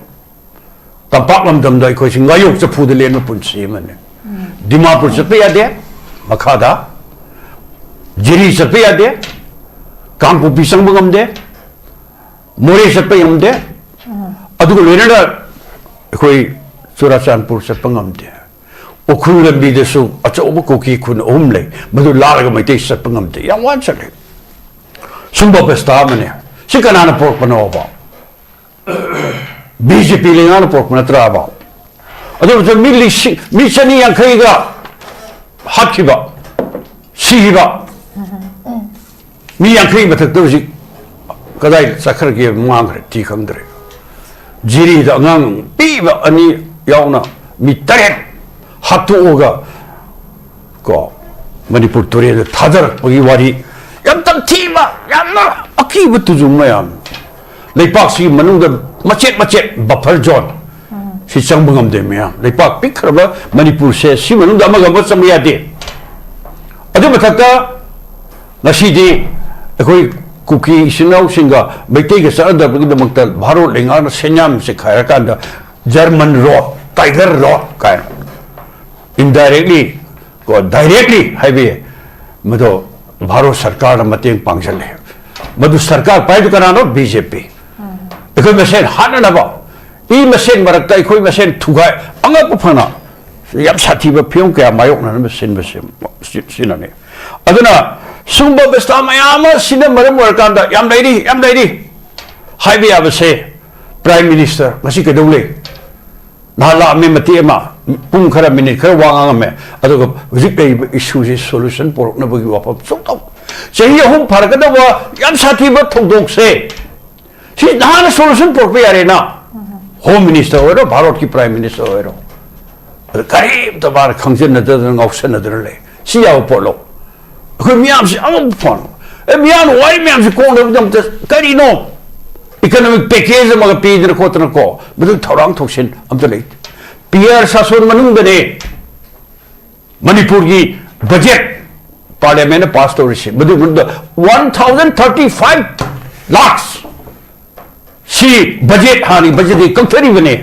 ꯇꯝꯄꯥꯛ ꯂꯝꯗꯝꯗ ꯑꯩꯈꯣꯏꯁꯤ ꯉꯥꯌꯣꯛ ꯆꯐꯨꯗ ꯂꯦꯟꯕ ꯄꯨꯟꯁꯤ ꯑꯃꯅꯤ꯫ ꯗꯤꯃꯥꯄꯨꯔ ꯆꯠꯄ ꯌꯥꯗꯦ, ꯃꯈꯥꯗ ꯖꯤꯔꯤ ꯆꯠꯄ ꯌꯥꯗꯦ, ꯀꯥꯡꯄꯣꯛꯄꯤ ꯆꯪꯕ ꯉꯝꯗꯦ, ꯃꯣꯔꯦ ꯆꯠꯄ ꯉꯝꯗꯦ, ꯑꯗꯨꯒ ꯂꯣꯏꯅꯅ ꯑꯩꯈꯣꯏ ꯆꯨꯔꯥꯆꯥꯟꯄꯨꯔ ꯆꯠꯄ ꯉꯝꯗꯦ꯫ ꯎꯈ꯭ꯔꯨꯜ ꯂꯝꯕꯤꯗꯁꯨ ꯑꯆꯧꯕ ꯀꯨꯀꯤ ꯈꯨꯟ ꯑꯍꯨꯝ ꯂꯩ, ꯃꯗꯨ ꯂꯥꯜꯂꯒ ꯃꯩꯇꯩ ꯆꯠꯄ ꯉꯝꯗꯦ, ꯌꯥꯝ ꯋꯥꯅ ꯆꯠꯂꯦ꯫ ꯁꯨꯝꯕ ꯑꯕꯁꯊꯥ ꯑꯃꯅꯦ꯫ ꯁꯤ ꯀꯅꯥꯅ ꯄꯨꯔꯛꯄꯅꯣꯕ? ꯕꯤ ꯖꯦ ꯄꯤ ꯂꯩꯉꯥꯛꯅ ꯄꯨꯔꯛꯄ ꯅꯠꯇ꯭ꯔꯕ? ꯑꯗꯨ ꯃꯇꯝ ꯃꯤ ꯂꯤꯁꯤꯡ, ꯃꯤ ꯆꯅꯤ ꯌꯥꯡꯈꯩꯒ ꯍꯥꯠꯈꯤꯕ, ꯁꯤꯈꯤꯕ, ꯃꯤ ꯌꯥꯡꯈꯩ ꯃꯊꯛꯇ ꯍꯧꯖꯤꯛ ꯀꯗꯥꯏꯗ ꯆꯠꯈ꯭ꯔꯒꯦ? ꯃꯥꯡꯈ꯭ꯔꯦ, ꯊꯤ ꯈꯪꯗ꯭ꯔꯦ꯫ ꯖꯤꯔꯤꯗ ꯑꯉꯥꯡ ꯄꯤꯕ ꯑꯅꯤ ꯌꯥꯎꯅ ꯃꯤ ꯇꯔꯦꯠ ꯍꯥꯠꯇꯣꯛꯑꯒ ꯀꯣ, ꯃꯅꯤꯄꯨꯔ ꯇꯨꯔꯦꯜꯗ ꯊꯥꯗꯔꯛꯄꯒꯤ ꯋꯥꯔꯤ꯫ ꯌꯥꯝ ꯇꯝꯊꯤꯕ, ꯌꯥꯝꯅ ꯑꯀꯤꯕ ꯇꯨꯖꯨꯡ ꯃꯌꯥꯝ꯫ ꯂꯩꯄꯥꯛꯁꯤꯒꯤ ꯃꯅꯨꯡꯗ ꯃꯆꯦꯠ ꯃꯆꯦꯠ buffer zone ꯁꯤ ꯆꯪꯕ ꯉꯝꯗꯦ ꯃꯌꯥꯝ꯫ ꯂꯩꯄꯥꯛ ꯄꯤꯛꯈ꯭ꯔꯕ ꯃꯅꯤꯄꯨꯔꯁꯦ ꯁꯤ ꯃꯅꯨꯡꯗ ꯑꯃꯒ ꯑꯃ ꯆꯪꯕ ꯌꯥꯗꯦ꯫ ꯑꯗꯨ ꯃꯊꯛꯇ ꯉꯁꯤꯗꯤ ꯑꯩꯈꯣꯏ ꯀꯨꯀꯤ ꯏꯆꯤꯟ ꯏꯅꯥꯎꯁꯤꯡꯒ ꯃꯩꯇꯩꯒ ꯆꯠꯅꯗꯕꯒꯤꯗꯃꯛꯇ ꯚꯥꯔꯠ ꯂꯩꯉꯥꯛꯅ ꯁꯦꯟꯌꯥꯝ ꯆꯦꯈꯥꯏꯔꯀꯥꯟꯗ German road, Tiger road ꯀꯥꯏꯅ indirectly ꯀꯣ, directly ꯍꯥꯏꯕ ꯌꯥꯏ꯫ ꯃꯗꯣ ꯚꯥꯔꯠ ꯁꯔꯀꯥꯔꯅ ꯃꯇꯦꯡ ꯄꯥꯡꯁꯤꯜꯂꯦ꯫ ꯃꯗꯨ ꯁꯔꯀꯥꯔ ꯄꯥꯏꯗꯨ ꯀꯅꯥꯅꯣ? ꯕꯤ ꯖꯦ ꯄꯤ꯫ ꯑꯩꯈꯣꯏ ꯃꯁꯦꯟ ꯍꯥꯠꯅꯅꯕ, ꯏ ꯃꯁꯦꯟ ꯃꯔꯛꯇ ꯑꯩꯈꯣꯏ ꯃꯁꯦꯟ ꯊꯨꯒꯥꯏ, ꯑꯉꯛꯄ ꯐꯅ ꯌꯥꯝ ꯁꯥꯊꯤꯕ ꯐꯤꯕꯝ ꯀꯌꯥ ꯃꯥꯌꯣꯛꯅꯅꯕ ꯁꯤꯟꯕꯁꯤ, ꯁꯤ-, ꯁꯤꯅꯅꯤ꯫ ꯑꯗꯨꯅ ꯁꯨꯝꯕ ꯑꯕꯁꯊꯥ ꯃꯌꯥꯝ ꯑꯃ ꯁꯤꯅ ꯃꯔꯝ ꯑꯣꯏꯔꯀꯥꯟꯗ ꯌꯥꯝ ꯂꯩꯔꯤ, ꯌꯥꯝ ꯂꯩꯔꯤ ꯍꯥꯏꯕ ꯌꯥꯕꯁꯦ꯫ ꯄ꯭ꯔꯥꯏꯝ ꯃꯤꯅꯤꯁꯇꯔ ꯉꯁꯤ ꯀꯩꯗꯧ ꯂꯩ? ꯅꯍꯥꯟ ꯂꯥꯛꯑꯝꯃꯦ ꯃꯇꯦꯛ ꯑꯃ, ꯄꯨꯡ ꯈꯔ, ꯃꯤꯅꯤꯠ ꯈꯔ ꯋꯥ ꯉꯥꯡꯉꯝꯃꯦ, ꯑꯗꯨꯒ ꯍꯧꯖꯤꯛ ꯂꯩꯔꯤꯕ ꯏꯁꯨꯁꯤ ꯁꯣꯂꯨꯁꯟ ꯄꯨꯔꯛꯅꯕꯒꯤ ꯋꯥꯐꯝ ꯁꯨꯡꯇꯧ꯫ ꯆꯍꯤ ꯑꯍꯨꯝ ꯐꯥꯔꯛꯀꯗꯕ ꯌꯥꯝ ꯁꯥꯊꯤꯕ ꯊꯧꯗꯣꯛꯁꯦ, ꯁꯤ ꯅꯍꯥꯟꯅ ꯁꯣꯂꯨꯁꯟ ꯄꯨꯔꯛꯄ ꯌꯥꯔꯦꯅ꯫ ꯍꯣꯝ ꯃꯤꯅꯤꯁꯇꯔ ꯑꯣꯏꯔꯣ, ꯚꯥꯔꯠꯀꯤ ꯄ꯭ꯔꯥꯏꯝ ꯃꯤꯅꯤꯁꯇꯔ ꯑꯣꯏꯔꯣ, ꯑꯗ ꯀꯔꯤꯝꯇ ꯃꯥꯅ ꯈꯪꯖꯟꯅꯗꯗꯅ ꯉꯥꯎꯁꯟꯅꯗꯅ ꯂꯩ꯫ ꯁꯤ ꯌꯥꯕ ꯄꯣꯠꯂꯣ? ꯑꯩꯈꯣꯏ ꯃꯤꯌꯥꯝꯁꯤ ꯑꯃꯨꯛ ꯐꯣꯟ, ꯑꯦ, ꯃꯤꯌꯥꯝ ꯋꯥꯔꯤ ꯃꯌꯥꯝꯁꯤ ꯀꯣꯛꯅꯕꯒꯤꯗꯃꯛꯇ ꯀꯔꯤꯅꯣ? ꯏꯀꯣꯅꯣꯃꯤꯛ ꯄꯦꯀꯦꯖ ꯑꯃꯒ ꯄꯤꯗꯅ ꯈꯣꯠꯇꯅ ꯀꯣ, ꯃꯗꯨ ꯊꯧꯔꯥꯡ ꯊꯧꯁꯤꯟ ꯑꯝꯇ ꯂꯩꯇꯦ꯫ ꯄꯤ ꯑꯥꯔ ꯁꯥꯁꯣꯟ ꯃꯅꯨꯡꯗꯅꯦ ꯃꯅꯤꯄꯨꯔꯒꯤ ꯕꯖꯦꯠ ꯄꯥꯔꯂꯤꯌꯥꯃꯦꯟꯅ ꯄꯥꯁ ꯇꯧꯔꯤꯁꯦ, ꯃꯗꯨꯒꯤ ꯃꯅꯨꯡꯗ one thousand thirty five lakhs ꯁꯤ ꯕꯖꯦꯠ, ꯍꯥꯟꯅꯒꯤ ꯕꯖꯦꯠꯇꯒꯤ ꯀꯛꯊꯔꯤꯕꯅꯦ꯫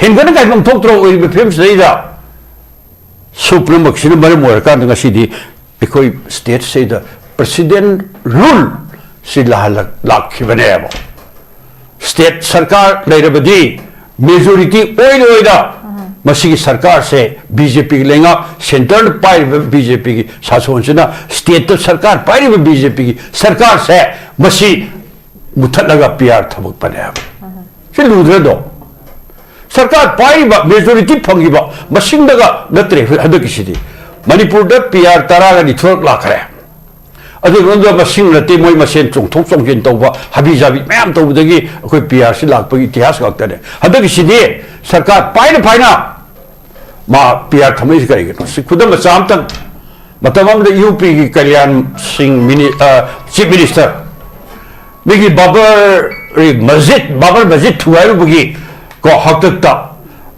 ꯍꯦꯟꯒꯠꯅ ꯀꯥꯏꯐꯝ ꯊꯣꯛꯇ꯭ꯔꯣ ꯑꯣꯏꯔꯤꯕ ꯐꯤꯕꯝꯁꯤꯗꯩꯗ? ꯁꯤ ꯄꯨꯝꯅꯃꯛꯁꯤꯅ ꯃꯔꯝ ꯑꯣꯏꯔꯀꯥꯟꯗ ꯉꯁꯤꯗꯤ ꯑꯩꯈꯣꯏ ꯁ꯭ꯇꯦꯠꯁꯤꯗ ꯄ꯭ꯔꯦꯁꯤꯗꯦꯟ ꯔꯨꯜ ꯁꯤ ꯂꯥꯛꯍꯜꯂꯛ-, ꯂꯥꯛꯈꯤꯕꯅꯦꯕ꯫ ꯁ꯭ꯇꯦꯠ ꯁꯔꯀꯥꯔ ꯂꯩꯔꯕꯗꯤ ꯃꯦꯖꯣꯔꯤꯇꯤ ꯑꯣꯏꯔꯣꯏꯗ꯫ ꯃꯁꯤꯒꯤ ꯁꯔꯀꯥꯔꯁꯦ ꯕꯤ ꯖꯦ ꯄꯤꯒꯤ ꯂꯩꯉꯥꯛ, ꯁꯦꯟꯇꯔꯗ ꯄꯥꯏꯔꯤꯕ ꯕꯤ ꯖꯦ ꯄꯤꯒꯤ ꯁꯥꯁꯣꯟꯁꯤꯅ ꯁ꯭ꯇꯦꯠꯇ ꯁꯔꯀꯥꯔ ꯄꯥꯏꯔꯤꯕ ꯕꯤ ꯖꯦ ꯄꯤꯒꯤ ꯁꯔꯀꯥꯔꯁꯦ ꯃꯁꯤ ꯃꯨꯊꯠꯂꯒ ꯄꯤ ꯑꯥꯔ ꯊꯝꯃꯛꯄꯅꯦꯕ꯫ ꯁꯤ ꯂꯨꯗ꯭ꯔꯗꯣ? ꯁꯔꯀꯥꯔ ꯄꯥꯏꯔꯤꯕ, ꯃꯦꯖꯣꯔꯤꯇꯤ ꯐꯪꯈꯤꯕ ꯃꯁꯤꯡꯗꯒ ꯅꯠꯇ꯭ꯔꯦ ꯍꯟꯗꯛꯀꯤꯁꯤꯗꯤ꯫ ꯃꯅꯤꯄꯨꯔꯗ ꯄꯤ ꯑꯥꯔ ꯇꯔꯥꯒ ꯅꯤꯊꯣꯏꯔꯛ ꯂꯥꯛꯈ꯭ꯔꯦ꯫ ꯑꯗꯨꯒ ꯃꯁꯤꯡ ꯅꯠꯇꯦ, ꯃꯣꯏ ꯃꯁꯦꯟ ꯆꯣꯡꯊꯣꯛ ꯆꯣꯡꯁꯤꯟ ꯇꯧꯕ, ꯍꯥꯕꯤ ꯖꯥꯕꯤ ꯃꯌꯥꯝ ꯇꯧꯕꯗꯒꯤ ꯑꯩꯈꯣꯏ ꯄꯤ ꯑꯥꯔ ꯁꯤ ꯂꯥꯛꯄꯒꯤ ꯏꯇꯤꯍꯥꯁ ꯉꯥꯛꯇꯅꯦ꯫ ꯍꯟꯗꯛꯀꯤꯁꯤꯗꯤ ꯁꯔꯀꯥꯔ ꯄꯥꯏꯅ ꯄꯥꯏꯅ ꯃꯥ ꯄꯤ ꯑꯥꯔ ꯊꯝꯃꯛꯏꯁꯤ ꯀꯔꯤꯒꯤꯅꯣ? ꯁꯤ ꯈꯨꯗꯝ ꯃꯆꯥ ꯑꯝꯇꯪ, ꯃꯇꯝ ꯑꯃꯗ ꯌꯨ ꯄꯤꯒꯤ ꯀꯜꯌꯥꯟ ꯁꯤꯡ ꯃꯤꯅꯤ-, ꯑ, ꯆꯤꯐ ꯃꯤꯅꯤꯁꯇꯔ, ꯃꯤꯒꯤ ꯕꯥꯕꯔ ꯃꯁꯖꯤꯗ, ꯕꯥꯕꯔ ꯃꯁꯖꯤꯗ ꯊꯨꯒꯥꯏꯔꯨꯕꯒꯤ ꯀꯣ ꯍꯥꯛꯇꯛꯇ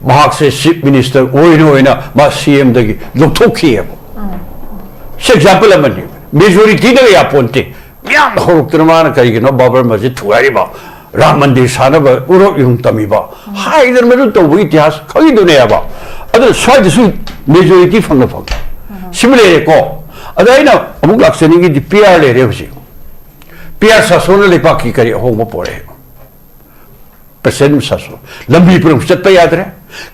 ꯃꯍꯥꯛꯁꯦ ꯆꯤꯐ ꯃꯤꯅꯤꯁꯇꯔ ꯑꯣꯏꯅ ꯑꯣꯏꯅ ꯃꯥ ꯁꯤ ꯑꯦꯝꯗꯒꯤ ꯂꯧꯊꯣꯛꯈꯤꯑꯕ꯫ ꯁꯤ ꯑꯦꯛꯖꯥꯝꯄꯜ ꯑꯃꯅꯤ꯫ ꯃꯦꯖꯣꯔꯤꯇꯤꯗꯒ ꯌꯥꯄꯣꯟꯇꯦ꯫ ꯃꯤꯌꯥꯝꯅ ꯍꯧꯔꯛꯇꯅ ꯃꯥꯅ ꯀꯔꯤꯒꯤꯅꯣ ꯕꯥꯕꯔ ꯃꯁꯖꯤꯗ ꯊꯨꯒꯥꯏꯔꯤꯕ, ꯔꯥꯝ ꯃꯟꯗꯤꯔ ꯁꯥꯅꯕ ꯎꯔꯣꯛ ꯏꯔꯨꯝ ꯇꯝꯃꯤꯕ ꯍꯥꯏꯗꯅ ꯃꯗꯨ ꯇꯧꯕꯒꯤ ꯏꯇꯤꯍꯥꯁ ꯈꯪꯉꯤꯗꯨꯅꯦꯕ꯫ ꯑꯗꯨꯅ ꯁ꯭ꯋꯥꯏꯗꯁꯨ ꯃꯦꯖꯣꯔꯤꯇꯤ ꯐꯪꯅ ꯐꯪ ꯁꯤꯃ ꯂꯩꯔꯦꯀꯣ꯫ ꯑꯗ ꯑꯩꯅ ꯑꯃꯨꯛ ꯂꯥꯛꯆꯅꯤꯡꯉꯤꯗꯤ ꯄꯤ ꯑꯥꯔ ꯂꯩꯔꯦ ꯍꯧꯖꯤꯛ꯫ ꯄꯤ ꯑꯥꯔ ꯁꯥꯁꯣꯅ ꯂꯩꯕꯥꯛꯀꯤ ꯀꯔꯤ ꯑꯍꯣꯡꯕ ꯄꯣꯔꯛꯑꯦ? ꯄ꯭ꯔꯁꯤꯗꯦꯟ ꯁꯥꯁꯣ, ꯂꯝꯕꯤ ꯄꯨꯝꯅꯃꯛ ꯆꯠꯄ ꯌꯥꯗ꯭ꯔꯦ꯫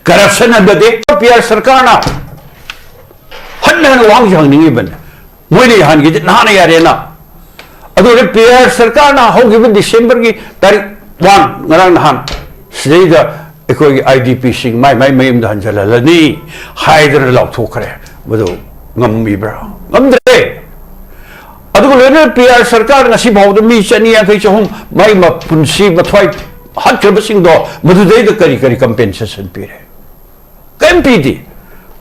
ꯀꯔꯞꯁꯟ ꯍꯟꯊꯗꯦ꯫ ꯄꯤ ꯑꯥꯔ ꯁꯔꯀꯥꯔꯅ ꯍꯟꯅ ꯍꯟꯅ ꯋꯥꯍꯪꯁꯤ ꯍꯪꯅꯤꯡꯉꯤꯕꯅꯤ꯫ ꯃꯣꯏꯅ ꯌꯥꯍꯟꯈꯤꯗꯤ ꯅꯍꯥꯟꯅ ꯌꯥꯔꯦꯅ꯫ ꯑꯗꯨꯅ ꯄꯤ ꯑꯥꯔ ꯁꯔꯀꯥꯔꯅ ꯍꯧꯈꯤꯕ ꯗꯤꯁꯦꯝꯕꯔꯒꯤ ꯇꯥꯔꯤꯛ ꯋꯥꯟ, ꯉꯔꯥꯡ ꯅꯍꯥꯟ, ꯁꯤꯗꯩꯗ ꯑꯩꯈꯣꯏꯒꯤ ꯑꯥꯏ ꯗꯤ ꯄꯤꯁꯤꯡ ꯃꯥꯏ ꯃꯥꯏ ꯃꯌꯨꯝꯗ ꯍꯟꯖꯜꯍꯜꯂꯅꯤ ꯍꯥꯏꯗꯅ ꯂꯥꯎꯊꯣꯛꯈ꯭ꯔꯦ꯫ ꯃꯗꯨ ꯉꯝꯃꯤꯕ꯭ꯔꯥ? ꯉꯝꯗ꯭ꯔꯦ꯫ ꯑꯗꯨꯒ ꯂꯣꯏꯅꯅ ꯄꯤ ꯑꯥꯔ ꯁꯔꯀꯥꯔ ꯉꯁꯤ ꯐꯥꯎꯕꯗ ꯃꯤ ꯆꯅꯤ ꯌꯥꯡꯈꯩ, ꯆꯍꯨꯝ ꯃꯥꯏ ꯃꯄꯨꯟꯁꯤ ꯃꯊ꯭ꯋꯥꯏ ꯍꯥꯠꯈ꯭ꯔꯕꯁꯤꯡꯗꯣ ꯃꯗꯨꯗꯩꯗ ꯀꯔꯤ ꯀꯔꯤ ꯀꯝꯄꯦꯟꯁꯦꯁꯟ ꯄꯤꯔꯦ? ꯀꯔꯤꯝ ꯄꯤꯗꯦ꯫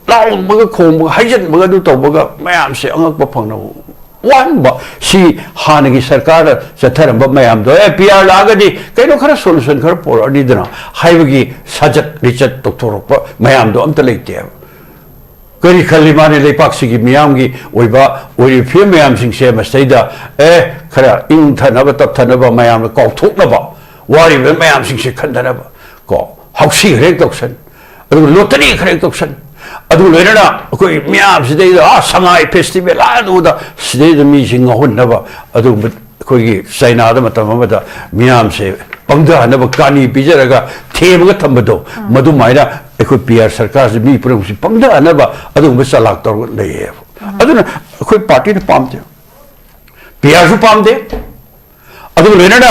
ꯂꯥꯎꯕꯒ ꯈꯣꯡꯕꯒ ꯍꯥꯏꯖꯤꯟꯕꯒ ꯑꯗꯨ ꯇꯧꯕꯒ ꯃꯌꯥꯝꯁꯦ ꯑꯉꯛꯄ ꯐꯪꯅꯕ ꯋꯥꯍꯟꯕ꯫ ꯁꯤ ꯍꯥꯟꯅꯒꯤ ꯁꯔꯀꯥꯔꯗ ꯆꯠꯊꯔꯝꯕ ꯃꯌꯥꯝꯗꯣ, ꯑꯦ, ꯄꯤ ꯑꯥꯔ ꯂꯥꯛꯑꯒꯗꯤ ꯀꯩꯅꯣ ꯈꯔ ꯁꯣꯂꯨꯁꯟ ꯈꯔ ꯄꯨꯔꯛꯑꯅꯤꯗꯅ ꯍꯥꯏꯕꯒꯤ ꯁꯥꯖꯠ ꯂꯤꯆꯠ ꯇꯧꯊꯣꯔꯛꯄ ꯃꯌꯥꯝꯗꯣ ꯑꯝꯇ ꯂꯩꯇꯦꯕ꯫ ꯀꯔꯤ ꯈꯜꯂꯤ ꯃꯥꯅꯦ? ꯂꯩꯄꯥꯛꯁꯤꯒꯤ ꯃꯤꯌꯥꯝꯒꯤ ꯑꯣꯏꯕ ꯑꯣꯏꯔꯤꯕ ꯐꯤꯕꯝ ꯃꯌꯥꯝꯁꯤꯡꯁꯦ ꯃꯁꯤꯗꯩꯗ, ꯑꯦ, ꯈꯔ ꯏꯪꯊꯅꯕ ꯇꯞꯊꯅꯕ, ꯃꯌꯥꯝꯅ ꯀꯥꯎꯊꯣꯛꯅꯕ, ꯋꯥꯔꯤꯕ ꯃꯌꯥꯝꯁꯤꯡꯁꯦ ꯈꯟꯊꯅꯕ ꯀꯣ, ꯍꯥꯎꯁꯤ ꯈꯔ ꯍꯦꯛ ꯇꯧꯁꯟ, ꯑꯗꯨꯒ ꯂꯣꯇꯔꯤ ꯈꯔ ꯍꯦꯛ ꯇꯧꯁꯟ, ꯑꯗꯨ ꯂꯣꯏꯅꯅ ꯑꯩꯈꯣꯏ ꯃꯤꯌꯥꯝꯁꯤꯗꯩꯗ, ꯑꯥ, ꯁꯉꯥꯏ ꯐꯦꯁꯇꯤꯚꯦꯜ, ꯑꯥ, ꯑꯗꯨꯗ, ꯁꯤꯗꯩꯗ ꯃꯤꯁꯤꯡ ꯉꯥꯎꯍꯟꯅꯕ, ꯑꯗꯨꯒꯨꯝꯕ ꯑꯩꯈꯣꯏꯒꯤ ꯆꯩꯅꯥꯗ ꯃꯇꯝ ꯑꯃꯗ ꯃꯤꯌꯥꯝꯁꯦ ꯄꯪꯊꯍꯟꯅꯕ ꯀꯥꯅꯤ ꯄꯤꯖꯔꯒ ꯊꯦꯝꯃꯒ ꯊꯝꯕꯗꯣ, ꯃꯗꯨꯃꯥꯏꯅ ꯑꯩꯈꯣꯏ ꯄꯤ ꯑꯥꯔ ꯁꯔꯀꯥꯔꯁꯦ ꯃꯤ ꯄꯨꯝꯅꯃꯛꯁꯦ ꯄꯪꯊꯍꯟꯅꯕ ꯑꯗꯨꯒꯨꯝꯕ ꯆꯂꯥꯛ ꯇꯧꯔꯒ ꯂꯩꯌꯦꯕ꯫ ꯑꯗꯨꯅ ꯑꯩꯈꯣꯏ ꯄꯥꯔꯇꯤꯅ ꯄꯥꯝꯗꯦ, ꯄꯤ ꯑꯥꯔꯁꯨ ꯄꯥꯝꯗꯦ꯫ ꯑꯗꯨꯒ ꯂꯣꯏꯅꯅ